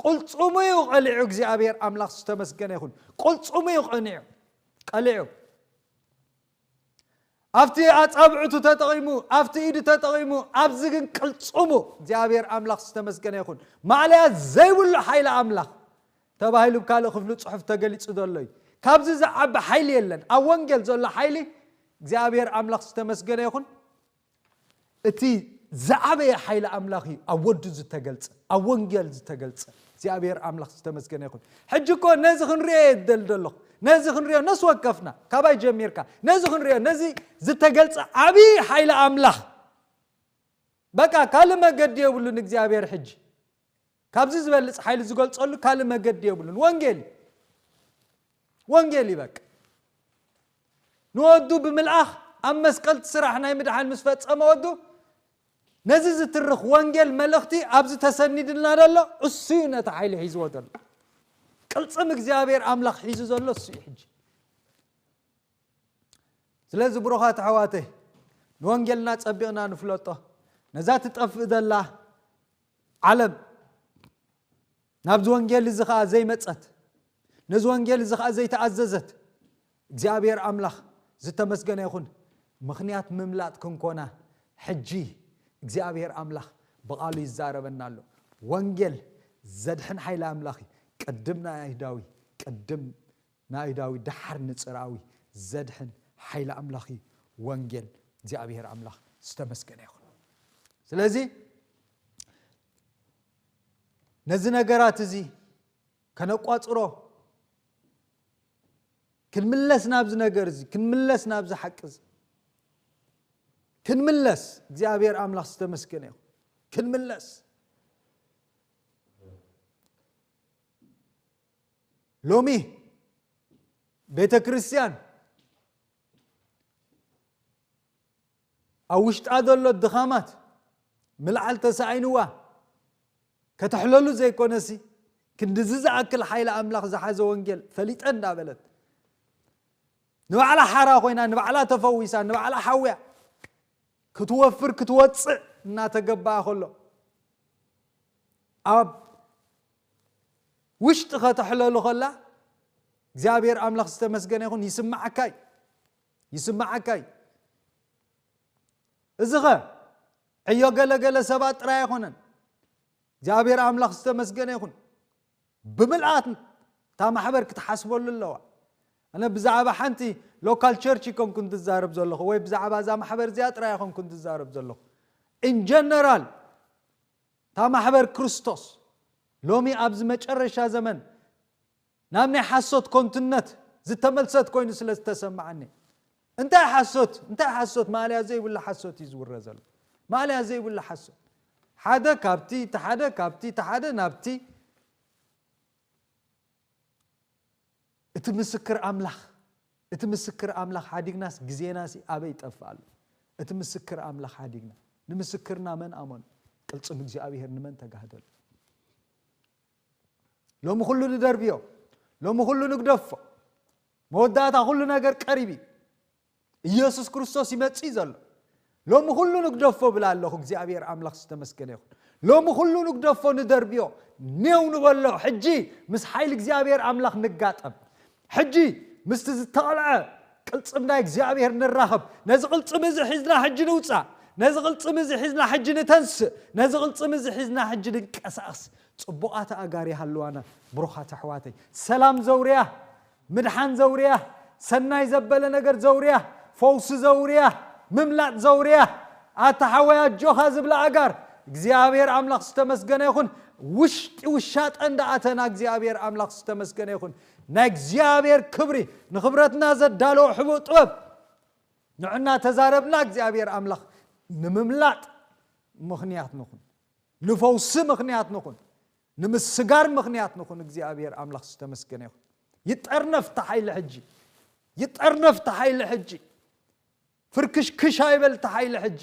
ቅልጽሙ እዩ ቀሊዑ። እግዚኣብሔር ኣምላኽ ዝተመስገነ ይኹን። ቅልጽሙ እዩ ቀኒዑ፣ ቀሊዑ። ኣብቲ ኣጻብዕቱ ተጠቒሙ፣ ኣብቲ ኢዱ ተጠቒሙ፣ ኣብዚ ግን ቅልጽሙ። እግዚኣብሔር ኣምላኽ ዝተመስገነ ይኹን። ማእለያ ዘይብሉ ሓይሊ ኣምላኽ ተባሂሉ ብካልእ ክፍሊ ጽሑፍ ተገሊጹ ዘሎ እዩ። ካብዚ ዝዓቢ ሓይሊ የለን። ኣብ ወንጌል ዘሎ ሓይሊ እግዚኣብሔር ኣምላኽ ዝተመስገነ ይኹን። እቲ ዝዓበየ ሓይሊ ኣምላኽ እዩ ኣብ ወዱ ዝተገልጸ፣ ኣብ ወንጌል ዝተገልጸ። እግዚኣብሔር ኣምላኽ ዝተመስገነ ይኹን። ሕጂ እኮ ነዚ ክንሪኦ እየ ዝደሊ ዘለኹ። ነዚ ክንሪኦ ነስ ወከፍና፣ ካባይ ጀሚርካ። ነዚ ክንሪኦ፣ ነዚ ዝተገልጸ ዓብዪ ሓይሊ ኣምላኽ። በቃ ካልእ መገዲ የብሉን እግዚኣብሔር ሕጂ። ካብዚ ዝበልጽ ሓይሊ ዝገልጸሉ ካልእ መገዲ የብሉን። ወንጌል እዩ። ወንጌል እዩ በቃ። ንወዱ ብምልኣኽ ኣብ መስቀል እቲ ስራሕ ናይ ምድሓን ምስ ፈጸመ ወዱ፣ ነዚ ዝትርኽ ወንጌል መልእኽቲ ኣብዚ ተሰኒድልና ዘሎ እሱ እዩ ነቲ ሓይሊ ሒዝዎ ዘሎ። ቅልጽም እግዚኣብሔር ኣምላኽ ሒዙ ዘሎ እሱ እዩ ሕጂ። ስለዚ ብሩኻት ኣሕዋተይ፣ ንወንጌልና ጸቢቕና ንፍለጦ። ነዛ ትጠፍእ ዘላ ዓለም ናብዚ ወንጌል እዚ ኸኣ ዘይመጸት፣ ነዚ ወንጌል እዚ ኸኣ ዘይተኣዘዘት፣ እግዚኣብሔር ኣምላኽ ዝተመስገነ ይኹን። ምኽንያት ምምላጥ ክንኮና፣ ሕጂ እግዚኣብሔር ኣምላኽ ብቓሉ ይዛረበና ኣሎ። ወንጌል ዘድሕን ሓይሊ ኣምላኽ እዩ። ቅድም ንኣይሁዳዊ፣ ቅድም ንኣይሁዳዊ፣ ደሓር ንጽርኣዊ ዘድሕን ሓይሊ ኣምላኽ እዩ ወንጌል። እግዚኣብሔር ኣምላኽ ዝተመስገነ ይኹን። ስለዚ ነዚ ነገራት እዚ ከነቋጽሮ፣ ክንምለስ ናብዚ ነገር እዚ፣ ክንምለስ ናብዚ ሓቂ እዚ፣ ክንምለስ። እግዚኣብሔር ኣምላኽ ዝተመስገነ ይኹን። ክንምለስ። ሎሚ ቤተ ክርስቲያን ኣብ ውሽጣ ዘሎ ድኻማት ምልዓል ተሳኢንዋ፣ ከተሕለሉ ዘይኮነሲ፣ ክንድዚ ዝኣክል ሓይሊ ኣምላኽ ዝሓዘ ወንጌል ፈሊጠ እንዳበለት፣ ንባዕላ ሓራ ኮይና፣ ንባዕላ ተፈዊሳ፣ ንባዕላ ሓውያ፣ ክትወፍር ክትወጽእ እናተገባኣ ከሎ፣ ኣብ ውሽጢ ከተሕለሉ ከላ፣ እግዚኣብሔር ኣምላኽ ዝተመስገነ ይኹን፣ ይስምዓካ እዩ። ይስምዓካ እዩ። እዚ ኸ ዕዮ ገለገለ ሰባት ጥራይ ኣይኮነን። እግዚኣብሔር ኣምላኽ ዝተመስገነ ይኹን። ብምልኣት እታ ማሕበር ክትሓስበሉ ኣለዋ። ኣነ ብዛዕባ ሓንቲ ሎካል ቸርች ይኮንኩን ትዛረብ ዘለኹ፣ ወይ ብዛዕባ እዛ ማሕበር እዚኣ ጥራይ ኣይኮንኩን ትዛረብ ዘለኹ። ኢን ጀነራል፣ እታ ማሕበር ክርስቶስ ሎሚ ኣብዚ መጨረሻ ዘመን ናብ ናይ ሓሶት ኮንትነት ዝተመልሰት ኮይኑ ስለ ዝተሰማዓኒ። እንታይ ሓሶት? እንታይ ሓሶት? ማእለያ ዘይብሉ ሓሶት እዩ ዝውረ ዘሎ። ማእለያ ዘይብሉ ሓሶት። ሓደ ካብቲ፣ እቲ ሓደ ካብቲ፣ እቲ ሓደ ናብቲ። እቲ ምስክር ኣምላኽ፣ እቲ ምስክር ኣምላኽ ሓዲግናስ ግዜናሲ ኣበይ ይጠፍእ ኣሎ? እቲ ምስክር ኣምላኽ ሓዲግና፣ ንምስክርና መን ኣመኑ? ቅልጽም እግዚኣብሔር ንመን ተጋህደሉ? ሎሚ ኩሉ ንደርብዮ፣ ሎሚ ኩሉ ንግደፎ። መወዳእታ ኩሉ ነገር ቀሪብ እዩ። ኢየሱስ ክርስቶስ ይመጽእ ዘሎ። ሎሚ ኩሉ ንግደፎ ብላ ኣለኹ። እግዚኣብሔር ኣምላኽ ዝተመስገነ ይኹን። ሎሚ ኩሉ ንግደፎ፣ ንደርብዮ፣ ኔው ንበሎ። ሕጂ ምስ ሓይሊ እግዚኣብሔር ኣምላኽ ንጋጠም። ሕጂ ምስቲ ዝተቐልዐ ቅልጽም ናይ እግዚኣብሔር ንራኸብ። ነዚ ቅልጽም እዚ ሒዝና ሕጂ ንውጻእ። ነዚ ቅልጽም እዚ ሒዝና ሕጂ ንተንስእ። ነዚ ቅልጽም እዚ ሒዝና ሕጂ ንንቀሳቐስ። ጽቡቓት ኣእጋር ይሃልዋና። ብሩኻት ኣሕዋተይ፣ ሰላም ዘውርያ፣ ምድሓን ዘውርያ፣ ሰናይ ዘበለ ነገር ዘውርያ፣ ፈውሲ ዘውርያ፣ ምምላጥ ዘውርያ። ኣታ ሓወይ ኣጆኻ ዝብላ ኣእጋር፣ እግዚኣብሔር ኣምላኽ ዝተመስገነ ይኹን። ውሽጢ ውሻጠ እንዳኣተና እግዚኣብሔር ኣምላኽ ዝተመስገነ ይኹን። ናይ እግዚኣብሔር ክብሪ፣ ንኽብረትና ዘዳለወ ሕቡእ ጥበብ ንዕና ተዛረብና እግዚኣብሔር ኣምላኽ ንምምላጥ ምኽንያት ንኹን፣ ንፈውሲ ምኽንያት ንኹን፣ ንምስጋር ምኽንያት ንኹን። እግዚኣብሔር ኣምላኽ ዝተመስገነ ይኹን። ይጠርነፍ እቲ ሓይሊ ሕጂ፣ ይጠርነፍ እቲ ሓይሊ ሕጂ። ፍርክሽክሽ ኣይበል እቲ ሓይሊ ሕጂ።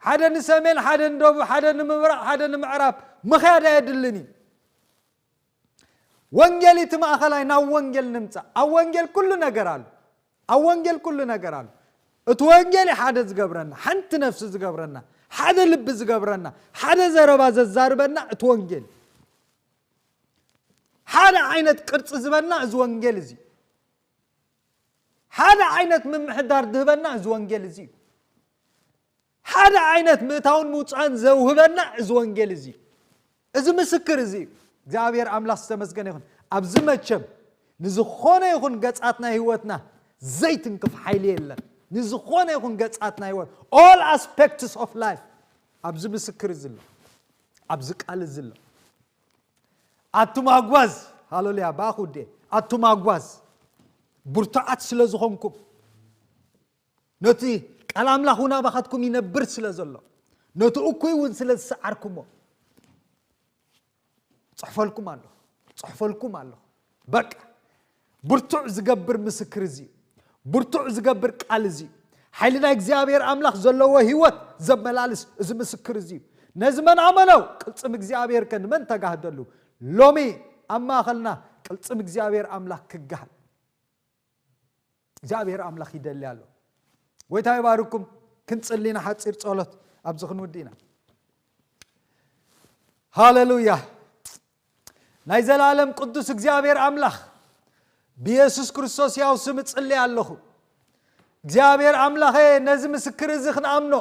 ሓደ ንሰሜን፣ ሓደ ንደቡብ፣ ሓደ ንምብራቕ፣ ሓደ ንምዕራብ ምኽያድ ኣየድልን እዩ። ወንጌል እቲ ማእኸላይ ናብ ወንጌል ንምጻእ። ኣብ ወንጌል ኩሉ ነገር ኣሎ። ኣብ ወንጌል ኩሉ ነገር ኣሎ። እቲ ወንጌል እዩ ሓደ ዝገብረና፣ ሓንቲ ነፍሲ ዝገብረና፣ ሓደ ልቢ ዝገብረና፣ ሓደ ዘረባ ዘዛርበና እቲ ወንጌል። ሓደ ዓይነት ቅርፂ ዝበና እዚ ወንጌል እዚ። ሓደ ዓይነት ምምሕዳር ዝህበና እዚ ወንጌል እዚ እዩ። ሓደ ዓይነት ምእታውን ምውፃእን ዘውህበና እዚ ወንጌል እዚ እዩ። እዚ ምስክር እዚ እዩ። እግዚኣብሔር ኣምላኽ ዝተመስገነ ይኹን። ኣብዚ መቸም ንዝኾነ ይኹን ገጻት ናይ ህይወትና ዘይትንክፍ ሓይሊ የለን። ንዝኾነ ይኹን ገጻት ናይ ህይወት፣ all aspects of life፣ ኣብዚ ምስክር እዚ ኣሎ፣ ኣብዚ ቃል እዚ ኣሎ። ኣቱም ኣጓዝ፣ ሃሌሉያ፣ ብኣኹ ወዴ፣ ኣቱም ኣጓዝ ብርቱዓት ስለ ዝኾንኩም፣ ነቲ ቃል ኣምላኽ እውን ኣባኻትኩም ይነብር ስለ ዘሎ፣ ነቲ እኩይ እውን ስለ ዝሰዓርኩሞ፣ ጽሕፈልኩም ኣለኹ፣ ጽሕፈልኩም ኣለኹ። በቃ፣ ብርቱዕ ዝገብር ምስክር እዚ እዩ። ብርቱዕ ዝገብር ቃል እዚ እዩ። ሓይሊ ናይ እግዚኣብሔር ኣምላኽ ዘለዎ ህይወት ዘመላልስ እዚ ምስክር እዚ እዩ። ነዚ መን ኣመነው? ቅልጽም እግዚኣብሔር ከ ንመን ተጋህደሉ? ሎሚ ኣብ ማእኸልና ቅልጽም እግዚኣብሔር ኣምላኽ ክጋህድ እግዚኣብሔር ኣምላኽ ይደሊ ኣሎ። ጎይታ ይባርኩም። ክንጽሊ ኢና፣ ሓጺር ጸሎት ኣብዚ ክንውዲ ኢና። ሃሌሉያ። ናይ ዘላለም ቅዱስ እግዚኣብሔር ኣምላኽ፣ ብየሱስ ክርስቶስ ያው ስም እጽሊ ኣለኹ። እግዚኣብሔር ኣምላኸ፣ ነዚ ምስክር እዚ ክንኣምኖ፣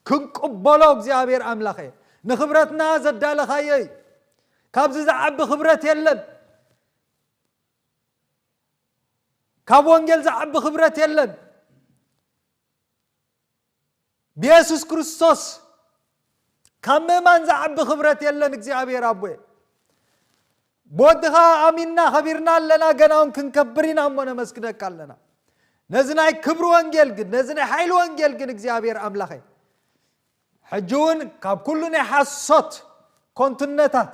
ክንቅበሎ፣ እግዚኣብሔር ኣምላኸ፣ ንኽብረትና ዘዳለኻዮ እዩ። ካብዚ ዝዓቢ ኽብረት የለን። ካብ ወንጌል ዝዓቢ ኽብረት የለን። ብየሱስ ክርስቶስ ካብ ምእማን ዝዓቢ ኽብረት የለን። እግዚኣብሔር ኣቦየ፣ ብወድኻ ኣሚንና ኸቢርና ኣለና፣ ገና እውን ክንከብር ኢና እሞ ነመስግነካ ኣለና። ነዚ ናይ ክብሪ ወንጌል ግን፣ ነዚ ናይ ሓይሊ ወንጌል ግን እግዚኣብሔር ኣምላኸ፣ ሕጂ እውን ካብ ኩሉ ናይ ሓሶት ኮንቱነታት፣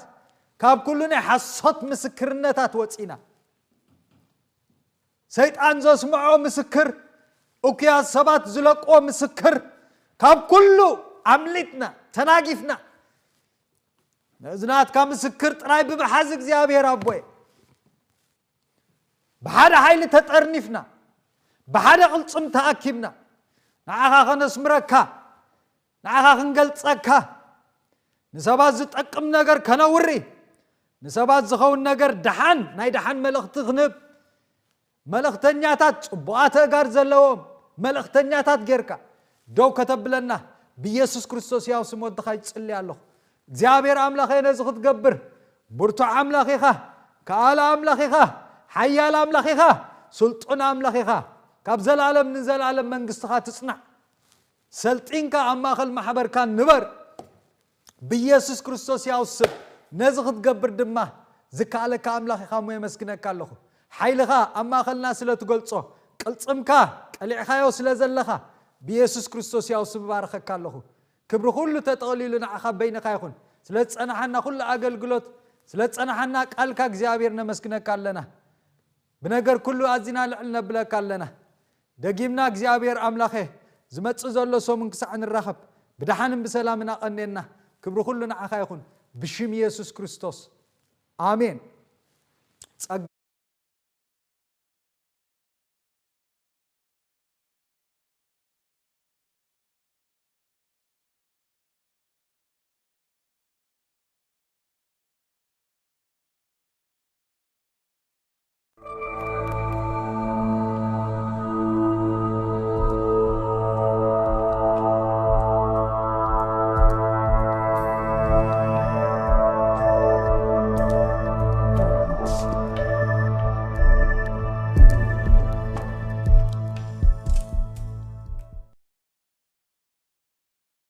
ካብ ኩሉ ናይ ሓሶት ምስክርነታት ወፂና፣ ሰይጣን ዘስምዖ ምስክር፣ እኩያት ሰባት ዝለቅዎ ምስክር፣ ካብ ኩሉ ኣምሊጥና፣ ተናጊፍና፣ ነዚ ናትካ ምስክር ጥራይ ብምሓዝ እግዚኣብሔር ኣቦየ፣ ብሓደ ሓይሊ ተጠርኒፍና፣ ብሓደ ቅልጽም ተኣኪብና፣ ንዓኻ ከነስምረካ፣ ንዓኻ ክንገልጸካ፣ ንሰባት ዝጠቅም ነገር ከነውሪ፣ ንሰባት ዝኸውን ነገር ደሓን፣ ናይ ደሓን መልእኽቲ ክንህብ፣ መልእኽተኛታት፣ ጽቡቓት ኣእጋር ዘለዎም መልእኽተኛታት ጌርካ ደው ከተብለና ብኢየሱስ ክርስቶስ ያው ስም ወድኻ ይጽሊ ኣለኹ። እግዚኣብሔር ኣምላኸ፣ ነዚ ክትገብር ብርቱዕ ኣምላኽ ኢኻ፣ ከኣል ኣምላኽ ኢኻ፣ ሓያል ኣምላኽ ኢኻ፣ ስልጡን ኣምላኽ ኢኻ። ካብ ዘላለም ንዘላለም መንግስትኻ ትጽናዕ። ሰልጢንካ ኣብ ማእኸል ማሕበርካ ንበር። ብኢየሱስ ክርስቶስ ያው ስም ነዚ ክትገብር ድማ ዝከኣለካ ኣምላኽ ኢኻ እሞ የመስግነካ ኣለኹ። ሓይልኻ ኣብ ማእኸልና ስለ ትገልጾ፣ ቅልጽምካ ቀሊዕኻዮ ስለ ዘለኻ፣ ብኢየሱስ ክርስቶስ ያው ስም እባርኸካ ኣለኹ። ክብሪ ኩሉ ተጠቕሊሉ ንዓኻ በይንኻ ይኹን። ስለ ዝጸናሓና ኩሉ ኣገልግሎት፣ ስለ ዝጸናሓና ቃልካ እግዚኣብሔር ነመስግነካ ኣለና። ብነገር ኩሉ ኣዚና ልዕል ነብለካ ኣለና። ደጊምና እግዚኣብሔር ኣምላኸ፣ ዝመጽእ ዘሎ ሰሙን ክሳዕ ንራኸብ ብደሓንን ብሰላምን ኣቐኔና። ክብሪ ኩሉ ንዓኻ ይኹን፣ ብሽም ኢየሱስ ክርስቶስ፣ ኣሜን። ጸጋ